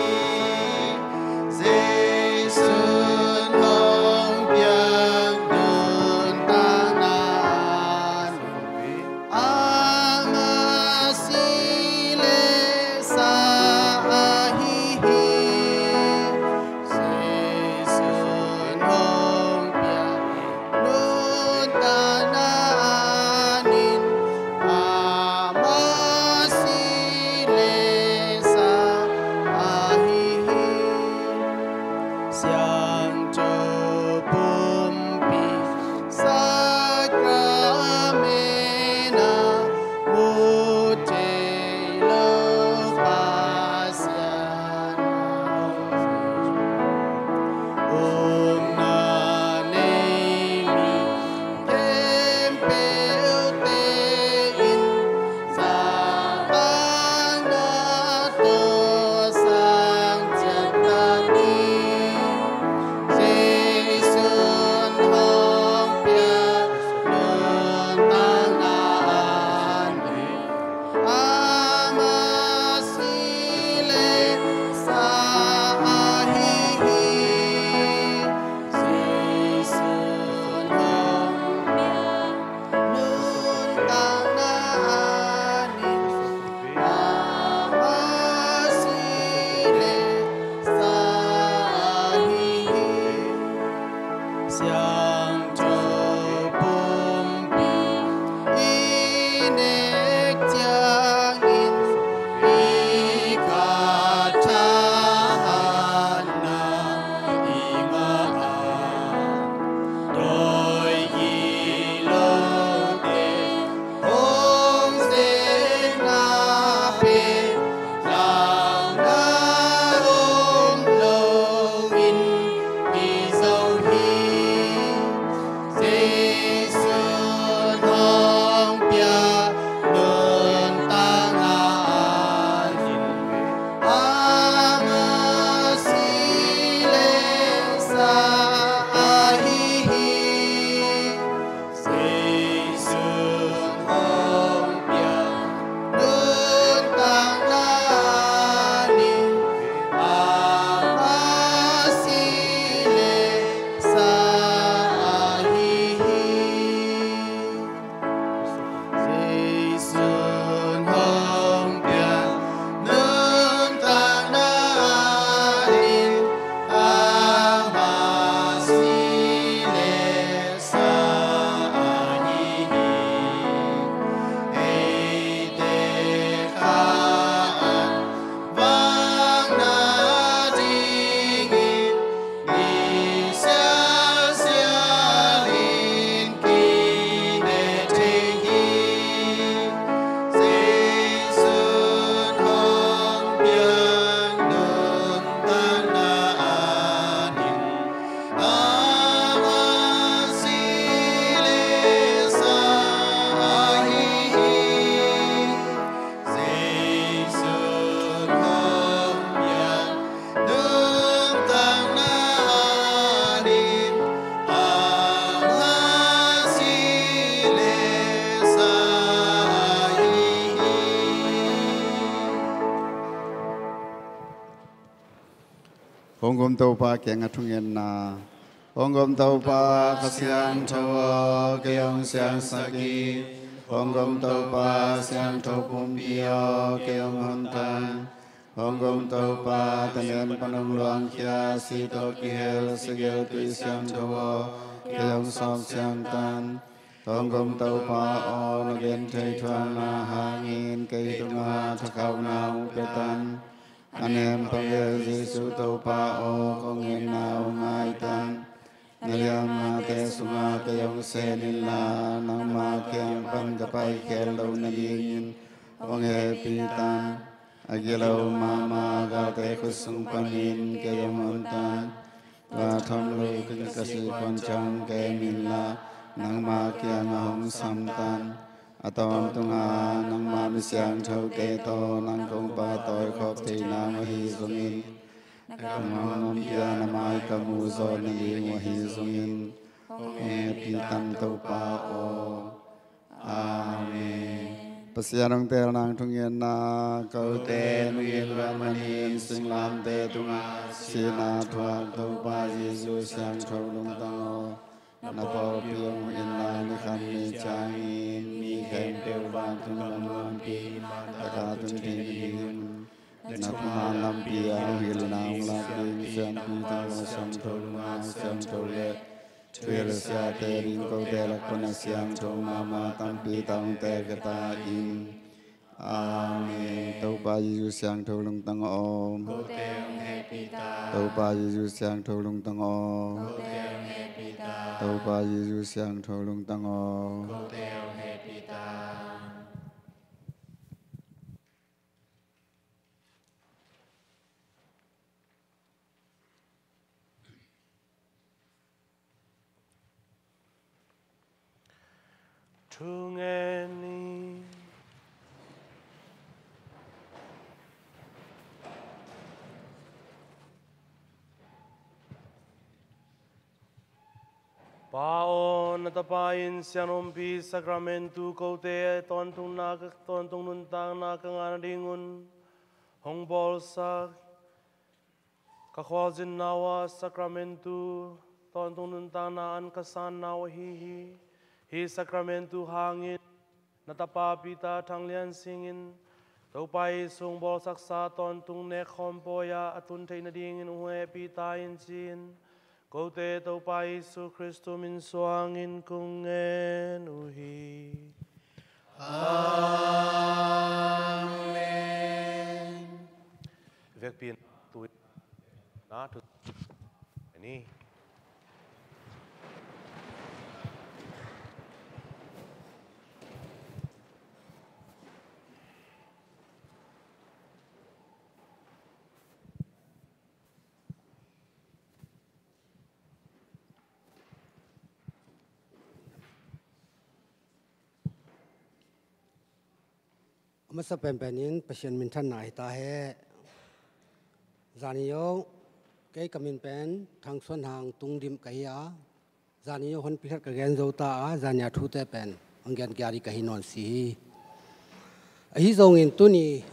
Jesu'n hong piak nuntakna adingin, ama si le sa ahi hi. Jesu'n hong piak nuntakna adingin, ama si le sa ahi hi. Siangtho Pumpi Sakrament ah mu thei lo Pasian a, upna nei mi khempeuhte in, zahtakna tawh sang ciat ta ni. Jesu'n hong piak nuntakna adingin, ama si le sa ahi hi. Jesu'n hong piak nuntakna adingin, ama si le sa ahi hi. Siangtho Pumpi i nek ciangin, i khat thahatna i ngah a, dawi gilo te hong zen na pen, launa om lo in i zo hi. Hong gum Topa kiangah thungetna. Hong gum Topa Kha Siangtho aw, kei hong siangsak hi. Hong gum Topa Siangtho Pumpi aw, kei hong hontan. Hong gum Topa, taniam pan hong luangkhia, si tawh kihel, si gelh tui siangtho aw, kei hong sawk siangtan. Hong gum Topa aw, na gentheih thuakna hangin kei tungah thakhauhna hong pia tan. A neu peuh Jesu Topa aw, kong ngetna hong ngai tan. Na liamnate sungah kei hong sem inla, nangma kiang pan ka paikhel loh nadingin hong hehpih tan. A gilo mahmah galte khut sung panin kei hong hontan. Tua thong lo ka sih kuan ciang kem inla, nangma kiangah hong samtan. A tawntunga nangma mi siangthote tawh nang kong pahtawi khawm theihna ahi zongin, na kammal hong pia, na mai ka mu zawh nading uh ahi zongin, hong hehpih tan Topa aw. Amen. Pasian hong teel nang thungetna. Kote nungin luat manin singlamteh tungah sihna thuak Topa Jesu Siangtho Lungtang aw, na pawlpi hong hilh inla, ni khat ni ciangin mi khempeuh vantung lam muanpi mantak a tun theih nadingun na thuman lampi a hong hilhna hong lak ding siampi tang, siangtho lungak siangtho le thuhilh siate ding kote lak pan a siangtho mahmah tampi tang hong teek ta in. Amen. Topa Jesu Siangtho Lungtang aw. Kote hong hehpih ta. Topa Jesu Siangtho Lungtang aw. Kote hong hehpih ta. Topa Jesu Siangtho Lungtang aw. Kote hong hehpih ta. Thungen ni. Pa aw, na Tapa in siangthopi sakramentu kote tawntungna, tawntung nuntakna ka ngah nadingun hong bawlsak. Ka khualzinna uh ah sakramentu tawntung nuntakna an ka sanna uh ahi hi. Hih sakramentu hangin na Tapa Peter Thang Lian Sing in Topa Jesu hong bawlsaksa tawntung nekkhawm pawi ah a tun theih nadingin hong hehpih ta in ci-in, kote Topa Jesu Khristu min suangin kong ngen uh hi. Amen. Vekpi in tu na tu ni. A masa penpen in Pasian minthanna hi ta hen. Zani zong kei ka min pen Thang Suan Hang Tung Dim ka hi a, zani zong honpi khat ka gen zo ta a, zani a thute pen hong gen kia ding ka hi nawn si hi. Ahi zongin tuni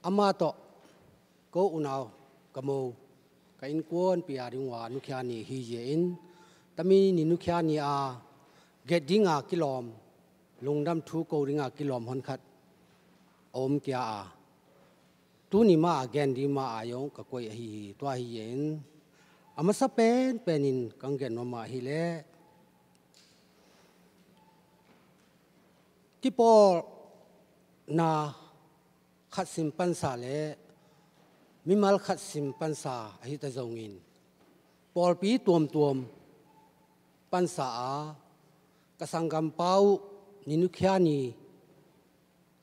amah tawh ko unau ka mo ka innkuanpi a ding uh a nukhia ni hi zia in, tami ni nukhia ni a gen dinga kilawm, lungdam thu ko dinga kilawm hon khat a om kia a, tuni mah a gen ding mah a zong ka koih ahi hi. Tua hi zia in a masa penpen in kang gen nuam mah hi leh, kipawlna khat sim pansa le mimal khat sim pansa ahi ta zongin, pawlpi tuamtuam pansa a, ka sanggampa uh ni nukhia ni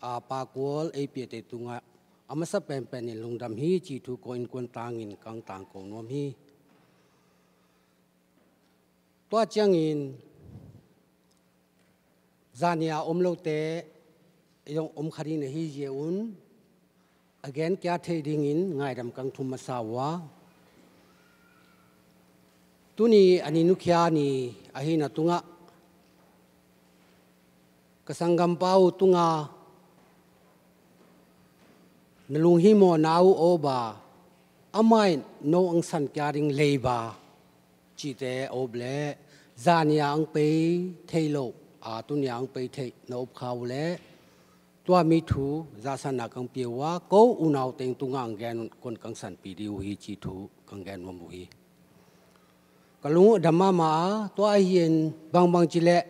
a pakual ei piate tungah a masa penpen in lungdam hi ci thu ko innkuan tangin kang tangko nuam hi. Tua ciangin zani a om lote zong om kha ding na hi zia un, a gen kia thei dingin ngaidam kang thum masa uh a, tuni a ni nukhia ni ahi na tungah ka sanggampa uh tunga na lunghimawhna uh awba Amah in no ang san kia ding leiba cihte a up leh, zani a ang pei thei lo a, tuni a ang pei thei na up kha uh leh, tua mi thu zahsanna kang pia uh a, ko unau teng tungah ang gen un, kon kang sanpi dih uh hi cih thu kang gen nuam uh hi. Ka lung uh a dam mahmah a, tua ahi in bangbang ci leh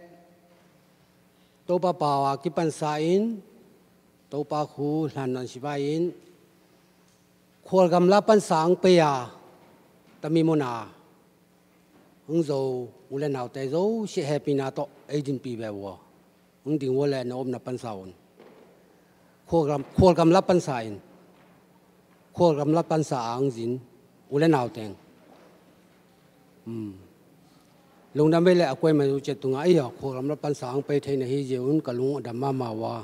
Topa pau a kipansa in, Topa khu hlan nan sivai in, khualgam la pansa ang pei a, tami mona ang zo u le naute zo sih hehpihna tawh ei dinpi ve uh a, ang ding uh leh na omna pansa un. Khualgam, khualgam la pansa in, khualgam la pansa a ang zin u le nauteng. Lungdam ve leh a kuai mai uh ciat tungah, ei haw, khualgam la pansa ang pei thei na hi zia un, ka lung a dam mahmah uh a.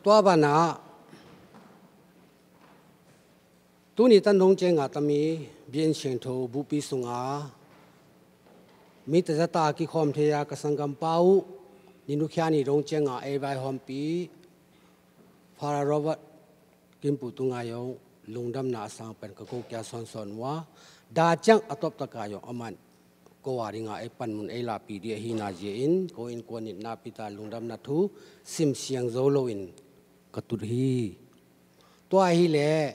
Tua banah tuni tan dong cianga tami Biakinn Siangtho buhpi sunga mi tazata a kikhawm thei a ka sanggampa uh, ni nukhia ni dong cianga ei vaihawmpi Father Robert Kimpu tunga zong lungdamna a sang pen ka ko kia sawnsawn uh a, da ciang a tawptaka zong aman ko a dinga ei panmun ei lahpih dih ahina zia in, ko innkuan in nakpi ta lungdamna thu sim siang zo loin ka tut hi. Tua ahileh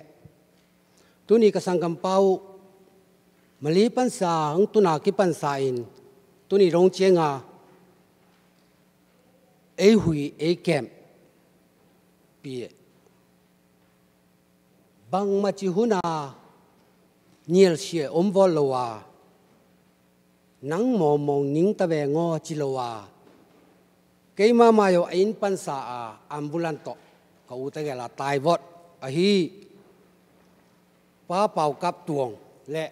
tuni ka sanggampa uh Mali pansa ang tuna kipansa in, tuni dong cianga ei hui ei kempi, bangmah ci huna nialsia om vawt lo a, nang mawngmawng ning ta veng aw ci lo a, keimah mah zong a inn pansa a ambulan tawh ka u tegel a tai vawt ahi Pa Pau Kap Tuang le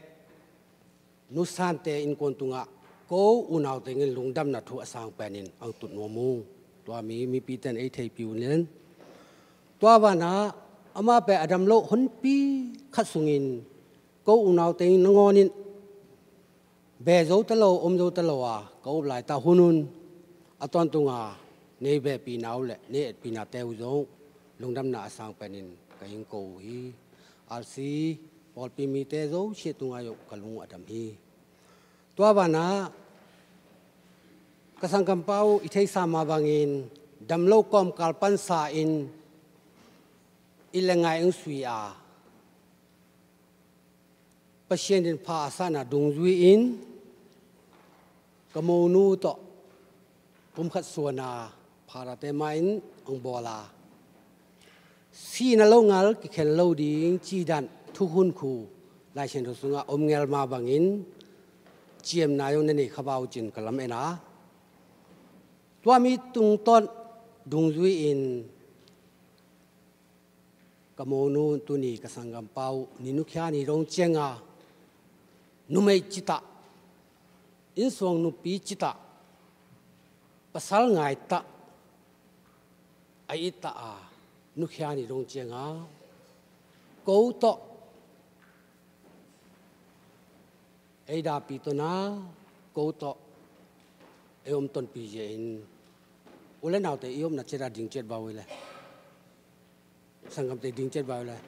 Nu Sante innkuan tungah ko unau tengin lungdamna thu a sang penin ang tut nuam uh. Tua mi mipite in ei theihpih uh nen. Tua banah amah pen a dam loh honpi khat sungin ko unau tengin nangawnin be zo ta lo, om zo ta lo a ka up laitah hunun a tawntunga nei behpihna uh le nei etpihnate uh zong lungdamna a sang penin ka hing ko uh hi. R C pawlpi mite zosiah tungah zong ka lung uh a dam hi. Tua banah ka sanggampa uh i theisa mah bangin dam lo kawmkal pansa in i le ngai ang sui a, Pasian in pha a sahna dungzui in ka monu tawh pumkhat suana pharate mah in ang bawl a, sihna lo ngal kikhen lo ding cidan thukhun khu Lai Siangtho sungah om ngel mah bangin ciamna zong na nei kha bau cin ka lam en a, tua mi tungtawn dungzui in ka monu tuni ka sanggampa uh ni nukhia ni dong cianga numei citah, innsuang nupi citah, pasal ngaitah, a ittah a nukhia ni dong cianga ko tawh ei dahpih tawna ko tawh ei om tonpih zia in u le naute i omna ciat a ding ciat bau hi le, sanggamte ding ciat bau hi le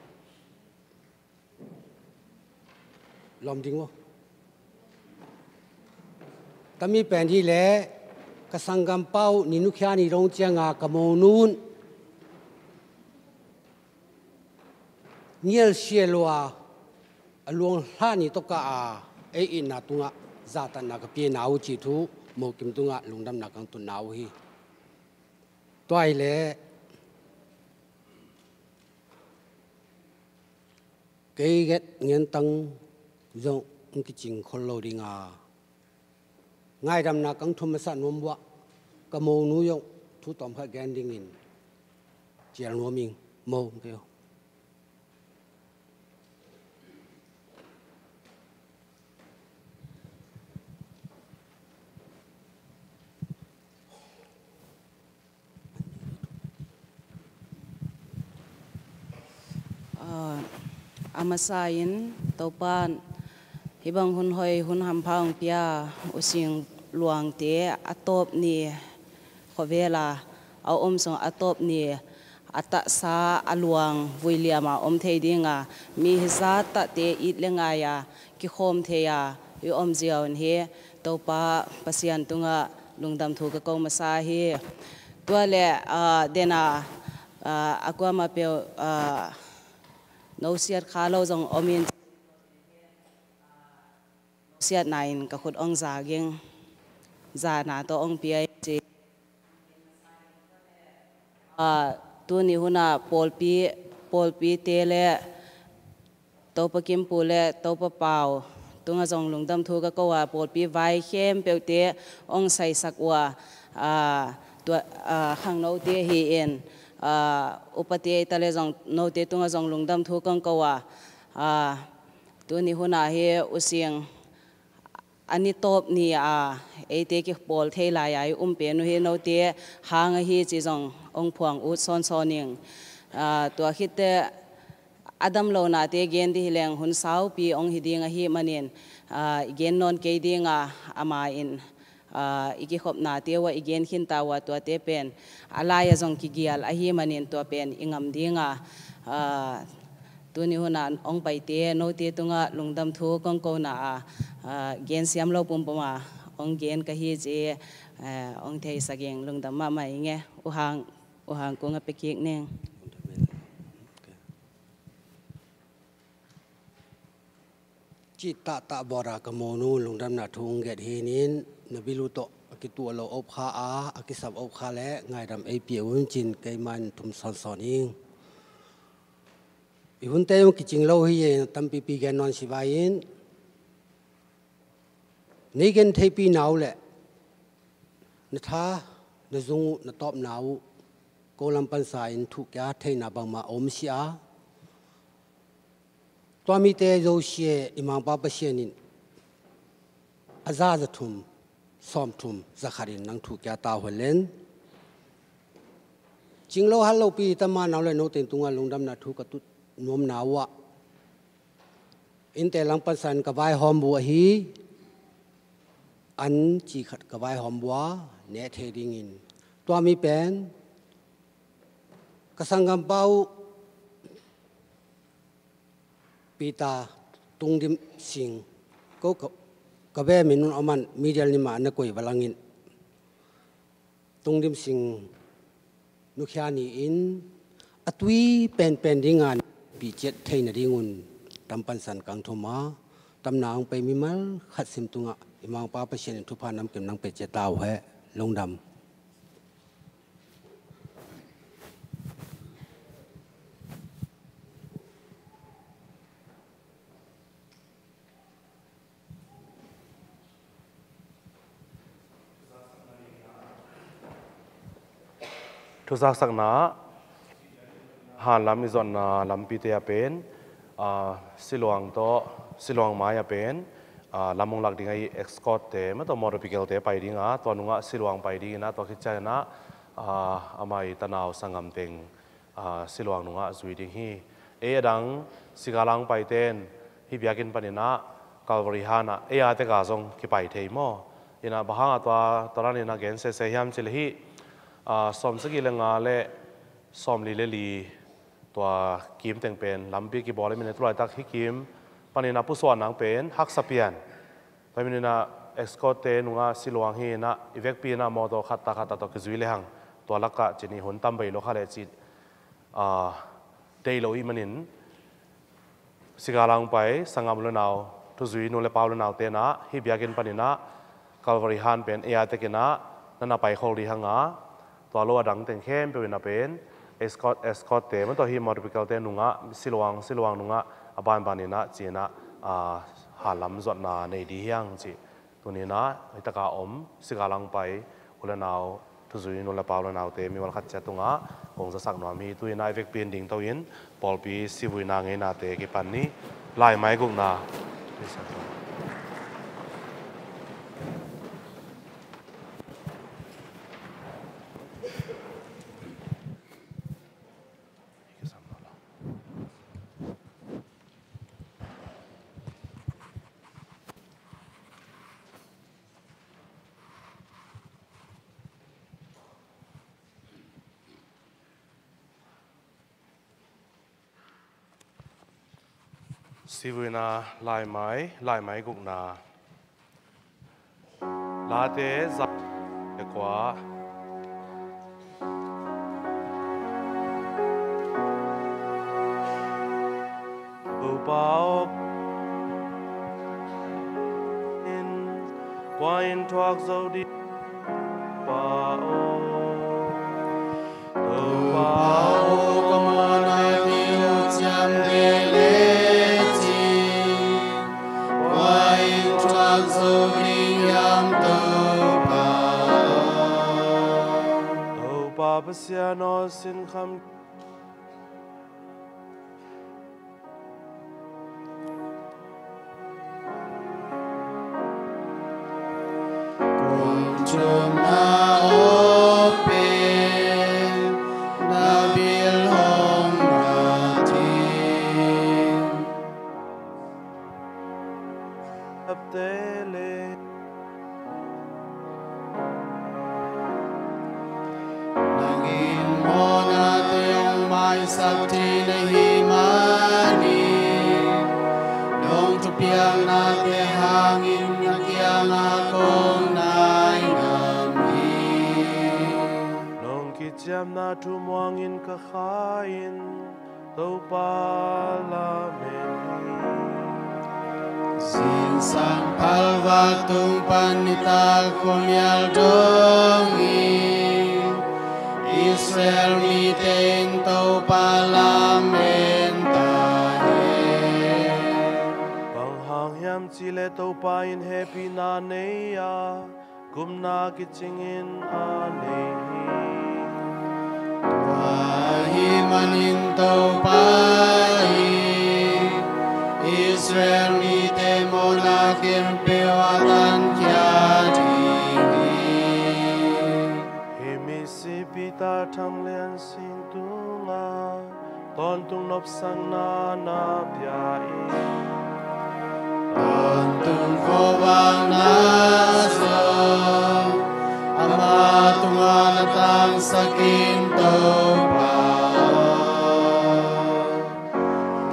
lawm ding uh. Tami pen hi le ka sanggampa uh ni nukhia ni dong cianga ka monu un nialsia lua a luang hlah ni tawh ka a ei itna tungah zahtakna ka piana uh cih thu mokim tungah lungdamna kang tutna uh hi. Tua hi le kei get ngentang zong ng kicing khol lo dinga ngaidamna kang thum masa nuam buah ka monu zong thu tawm khat gen dingin cial nuam ing mo kei. A masa in Topan hibang hun hoi hun hampha hong pia U Sing Luangte a tawp ni khuavela a om sung a tawp ni a tahsa a luang vui liama om thei dinga, mi hi zat tahte it le ngai-a kikhawm thei-a i om ziau in hi. Topa Pasian tungah lungdam thu ka ko masa hi. Tua le, ah, dena, ah, a kuama peuh, ah, no siat kha lo zong om in, siatna in ka khut ong za ging, zana tawh ong pia in ci. Ah, tuni hunah pawlpi, pawlpite le Topa Kimpu le Topa Pau tungah zong lungdam thu ka ko a, pawlpi vai khempeuhte ong saisak uh a, ah, tua, ah, khangnote hi in, ah, upate ita le zong note tungah zong lungdam thu kong ko a, ah, tuni hunah hi using a ni tawp ni a eite kipawl thei lai-a i um pen uh hi, note hang ahi ci zong ong phuang ut sawnsawn ing. Ah, tua khitte a dam lonate gen dih hi leng hun saupi ong hi ding ahi manin, ah, i gen nawn kei dinga, ama in, ah, i kikhopnate uh a i gen khinta uh a, tuate pen a lai-a zong kigial ahi manin tua pen i ngam dinga, ah, tuni huna ong paite note tungah lungdam thu kong kona a, ah, gen siam lo pumpuma ong gen ka hi ci, eh, ong theisak ing. Lungdam mahmah ing e. U Hang, U Hang kung a pia kik ning. Cih tahtah bawra ka monu lungdamna thu ong gen hi nin, na bilu tawh a kituah lo op kha a, a kisam op kha le ngaidam ei pia un cin keiman thum sawnsawn ing. I hunte ong kicing lo hi, tampipi gen nawn si vai in, nei gen theipi nau le na tha, na zung uh, na tawpna uh ko lam pansa in thuhkia theina bangmah om si a, tua mite zosia i Mangpa Pasian in a za, za thum, sawm thum, za khat in nang thuhkia ta uh hen len. Cing lo hal lopi tamma nau le note tungah lungdamna thu ka tut nuamna uh ah, innte lam pansa in ka vaihawm uh ahi, an ci khat ka vaihawm uh a, neh thei dingin. Tua mi pen ka sanggampa uh Peter Tungdim Sing, ko ka, ka ve min un om an, middle name na koi va langin. Tungdim Sing nukhia ni-in a tui penpen dinga piciat theina dingun tam pansan kang thum a, tamna ong pei mimal khat sim tungah i Mangpa Pasian in thupha namkim nang pei ciat ta uh hen. Lungdam. Thuzaksakna, hanlam i zonna lampite a pen, ah, siluang tawh, siluang mai a pen, ah, lam hong lak ding ahi escort te, ma tawh motor vehicle te pai ding a, tua nungah siluang pai ding in a, tua khit ciangin a, ah, amah i tanau sanggam teng, ah, siluang nungah zui ding hi. Ei a dang Sigalang paite in hih biakinn panin a Calvary han ah ei a tek a zong kipai thei maw? In a bang hang a tua, tua dan in a gen sese hiam cih leh hih, ah, sawmsagih le nga le sawmli le li tua kim teng pen lampi kibawl a, min a tulaitak hih kim panin a pusuah nang pen haksa pian. Tua hi manin a escort te nungah siluang hi in a, i vekpi in a mawtaw khat ta khat ta tawh kizui lehang tua lakah cin i hun tam bei lo kha leh cih, ah, deih lo i hih manin Sigalang pai sanggam u le nau, thuzui nu le pa u le naute in a hih biakinn panin a Calvary han pen ei a tekin a na na pai khol ding hang a, tua lo a dang teng khempeuh in a pen escort, escort te, ma tawh hih motor vehicle te nungah, siluang, siluang nungah a banban in a ci in a, ah, hanlam zuatna nei ding hi hang cih. Tuni in a hih tak a om Sigalang pai u le nau, thuzui nu le pa u le naute mimal khat ciat tungah kong zasak nuam hi. Tu in a i vekpi in dingto in pawlpi sivuina ngeinate kipan ni. Laimai gukna. Sivuina laimai, laimai gukna. Late za le kua. Topa aw, in kua in thuak zo ding, Topa aw. Topa aw, ka mawhna teng uh ciamteh lecin, kua in thuak zo ding hiam, Topa aw. Topa Pasian aw, sinkham Kum thumna aw pen na bil hong rat in. Apte le nang in mawhnate hong maisak thei na hih manin, nong thupiaknate hangin na kiangah kong nai ngam hi. Nong kiciamna thu muangin ka kha in, Topa lamen hi. Zingsang phalvak tung pan nitak khuamial dongin, Israel mite in Topa lamen ta hen. Bang hang hiam cih leh Topa in hehpihna nei a, gupna kicingin a nei hi. Tua ahih manin Topa in Israel mite mawhna khempeuh a tankhia ding hi. Hih misi Peter Thang Lian Sing tungah tawntung nopsakna na pia in, tawntung khuavakna zong ama tungah na tangsak in, Topa aw.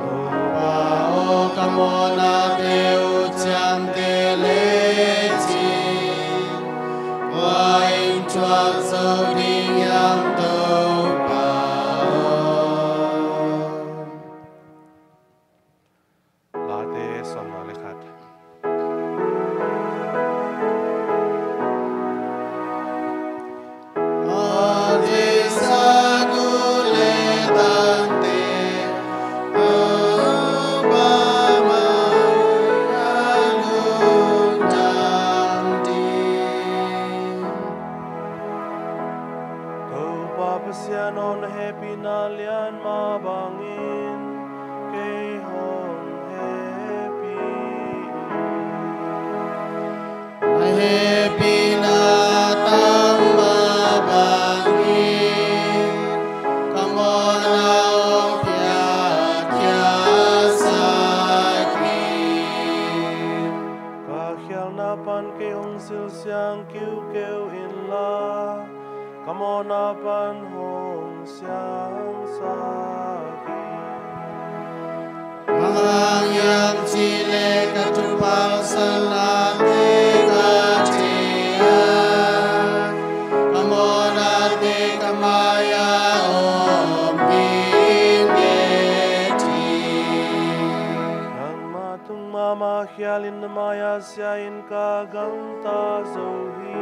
Topa aw, ka mawhnate uh ciamteh lecin, kua in thuak zo ding hiam, Topa aw. Late sawmna le khat. Topa Pasian aw, na hehpihna lian mah bangin kei hong hehpih in. Na hehpihna tam mah bangin ka mawhna hong piakkhiat sak in. Ka khialhna pan kei hong silsiang kiukeu inla, ka mawhna pan hong siangsak in. Bang hang hiam cih leh ka thupha sannate ka thei a, ka mawhnate ka mai-ah om in, nget in. Nangmah tung mahmah khial in, na mai-ah sia in ka gamta zo hi.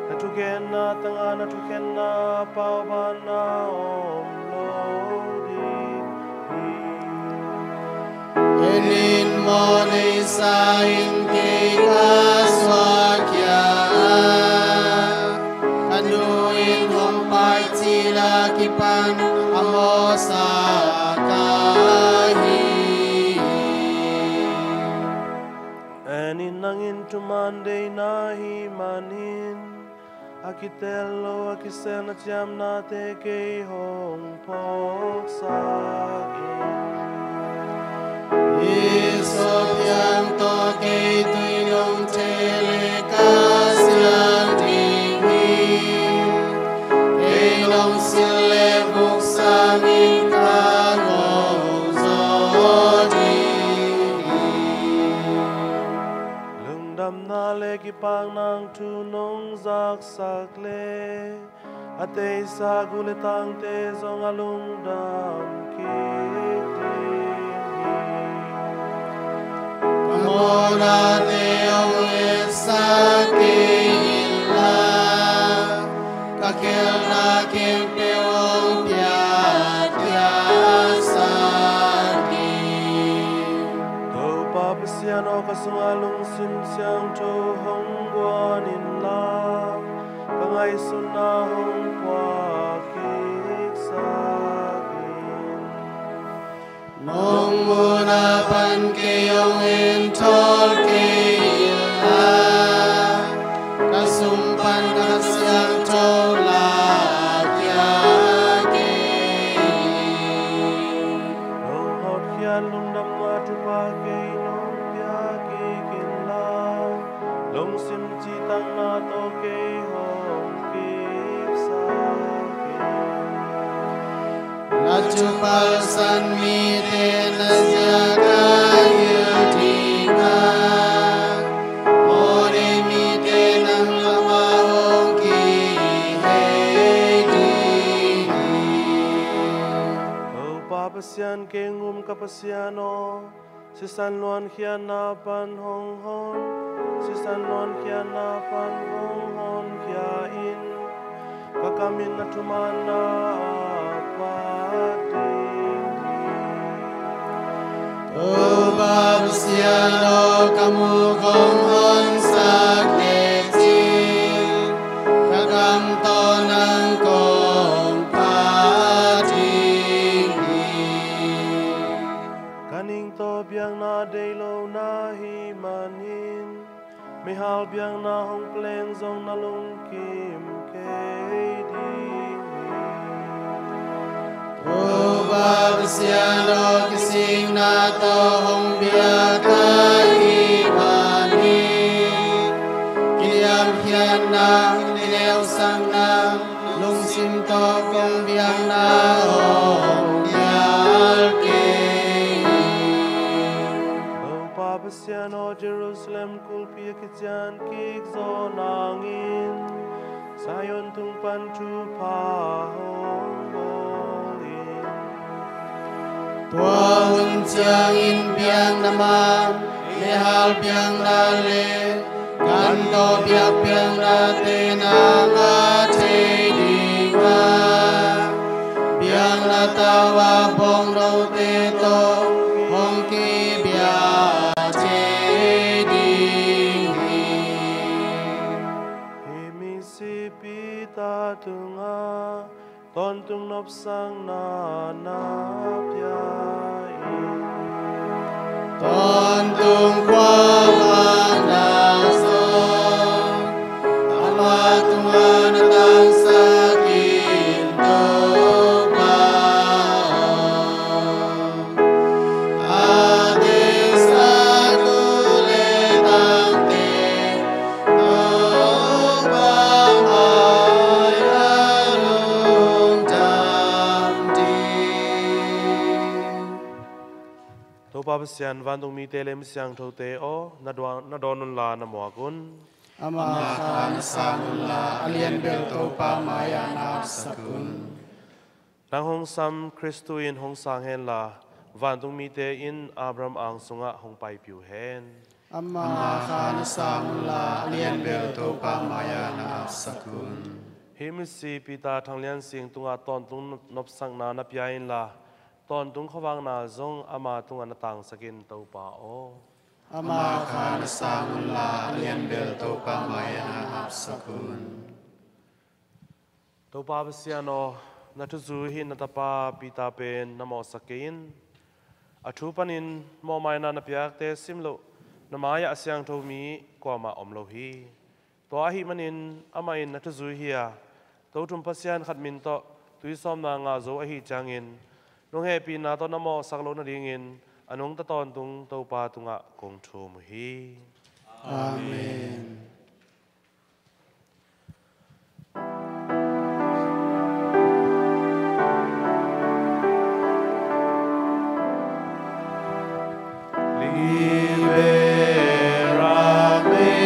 Na thukhenna tangah na thukhenna paubanna om lo ding hi. En in, mawhneisa in kei ka suahkhia a, ka nu in hong pai cil a kipan a mawhsa ka hi. En in, nang in thuman deihna hih manin a kitel lo, a kisel na ciamnate kei hong phawksak in. Hih sawphiang tawh kei tui nong theh leh ka siang ding hi. Kei nong silh leh vuk sangin ka ngol zaw ding Lungdamna le kipakna thu nong zaksak le a teisa gu le tangte zong a lungdam kik ding hi. Ka mawhnate hong etsak kei inla, ka khelhna khempeuh hong piakkhiatsak in. Topa Pasian aw, ka sungah lungsim siangtho hong guan inla, ka ngaihsutna hong puak kiksak in. Nong muhna pan kei hong enthawl kei inla, ka sung pan na kha siangtho lakhia kei in. Nong hotkhiat lungdamna thupha kei nong pia kik inla, lungsim citakna tawh kei hong kipsak in. Na thupalsan mite na ziak a hilh ding a, mawhnei mite nang lamah hong kihei ding hi. Topa Pasian, kei hong um ka Pasian aw, sisan luankhiatna pan hong hon, sisan luankhiatna pan hong honkhia in. Ka kam in na thumanna a phat ding hi. Topa Pasian aw, ka muk hong honsak lecin, ka kam tawh nang kong phat ding hi. Ka ning tawh biakna deih lo na hih manin, meihal biakna hong pleng zong na lungkim kei ding hi. Topa Pasian aw, kisikna tawh hong biak ka hih manin, kiniamkhiatna, kineusakna, lungsim tawh kong biakna hong nial kei in. Topa Pasian aw, Jerusalem kulpi a kician kik zawh nangin Zion tung pan thupha hong bawl in. Tua hun ciangin biakna man, meihal biakna le gan tawh biak biaknate nang a thei ding a, biakna tau a bawngnote tawh hong kibia thei ding hi. Hih misi Peter tungah tawntung nopsakna na pia in. Tawntung kuamah na zong ama tungah na tangsak in, Topa aw. A teisa gu le tangte Topa mai-ah lungdam ding. Topa Pasian, vantung mite le mi siangthote aw, na dawn, na dawn unla na muak un. Ama kha na sang unla, a lianbel Topa mai-ah na apsak un. Nang hong sam Khristu in hong sang henla, vantung mite in Abraham ang sungah hong paipih uh hen. Ama kha na sang unla, a lianbel Topa mai-ah na apsak un. Hih misi Peter thanglian sing tungah tawntung nopsakna na pia inla, tawntung khuavakna zong ama tungah na tangsak in, Topa aw. Ama kha na sang unla, a lianbel Topa mai-ah na apsak un. Topa Pasian aw, na thuzui hi na tapa Peter pen na mawhsak kei in. A thu panin mawhmaina na piakte simloh na mai-ah a siangtho mi kuamah om lo hi. Tua ahih manin amah in na thuzui hi-a, Tothum Pasian khat min tawh tuisawmna ngah zo ahih ciangin, nong hehpihna tawh na mawhsak loh nadingin a nungta tawntung Topa tungah kong thum uh hi. Amen. Liberame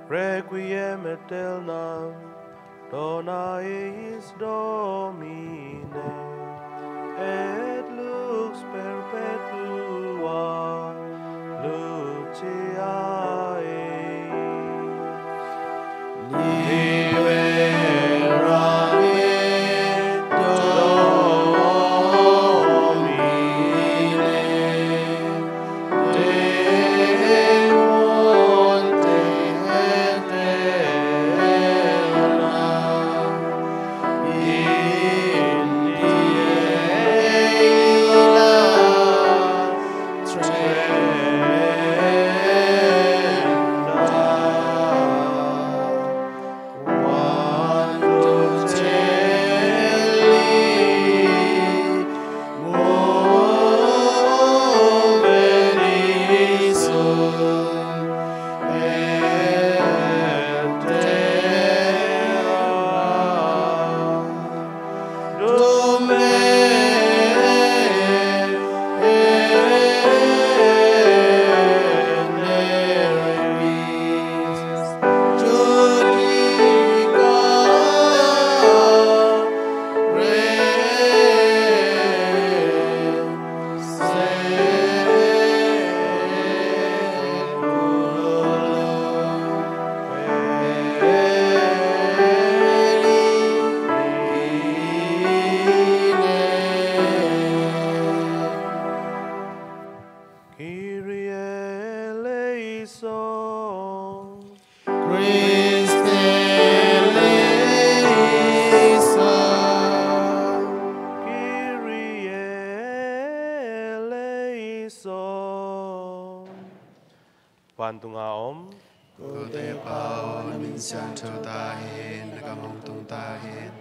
Requiem aeternam dona eis, Domine, et lux perpetua luceat eis. Libera me, Domine, de morte aeterna, in die illa tremenda, quantum caeli moveni sunt aetera. Domine, et nervis tutica Kyrie eleison. Christe eleison. Kyrie eleison. Vantunga om. Kote Pa aw, na min siangtho ta hen, na gam hong tung ta hen.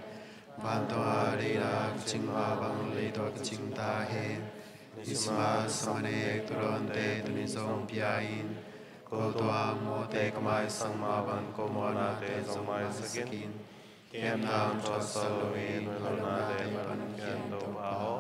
Vantung a deihna kicing mah bang leitung ah kicing ta hen. Nisim a sawm a nek tuudawnte tuni zong pia in. Ko tuam mawhte ka maisak mah bang ko mawhnate zong maisak in. Kei a nang thuaksak loin hoih lohnate pan hong khia in Topa aw.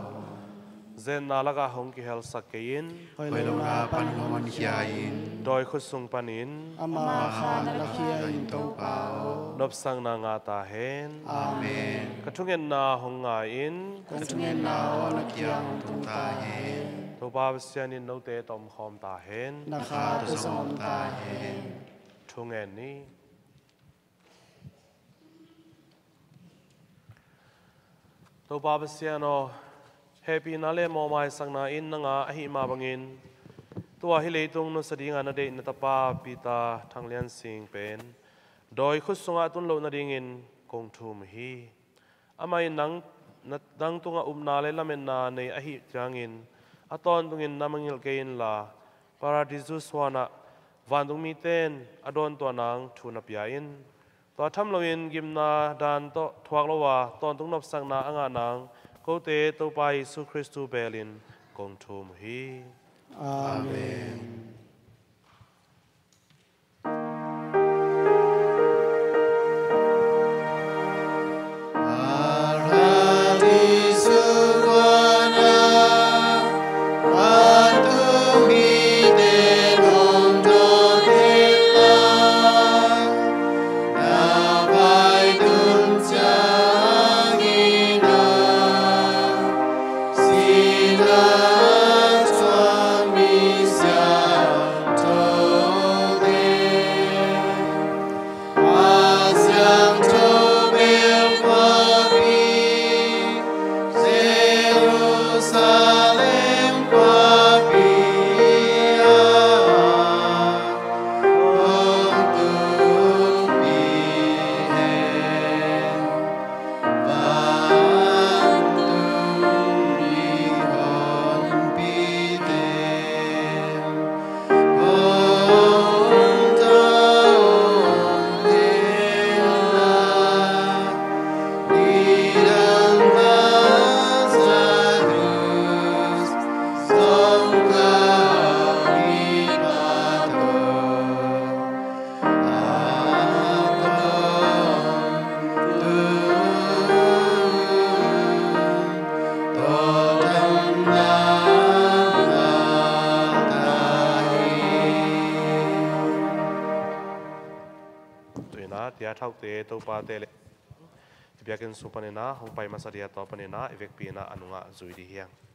Zenna lakah hong kihelsak kei in. Hoih lohna pan hong honkhia in. Dawi khut sung panin. Ama kha na lakhia in Topa aw. Nopsakna ngah ta hen. Amen. Ka thungetna hong ngai in. Kong thungetna aw na kiang hong tung ta hen. Topa Pasian in note tawh omkhawm ta hen. Na kha tawh zong om ta hen. Thungen ni. Topa Pasian aw, hehpihna le mawhmaisakna in na ngah ahih mah bangin, tua hih leitung nusia dinga na deih na tapa Peter Thang Lian Sing pen dawi khut sungah tun loh nadingin kong thum hi. Amah in nang, na, nang tungah upna le lametna nei ahih ciangin, a tawntungin na mangngilh kei inla, Paradisus huanah vantung mite in a dawntuah nang thu na pia in. Tua tham loin gimna dan tawh thuak lo a tawntung nopsakna a ngah nang kote Topa Jesu Khristu belin kong thum uh hi. Amen. Tu-in ah tia thaukte, topate le biakinn sung panin ah hong pai masa ding a, tua panin ah i vekpi-in ah a nungah zui ding hi hang.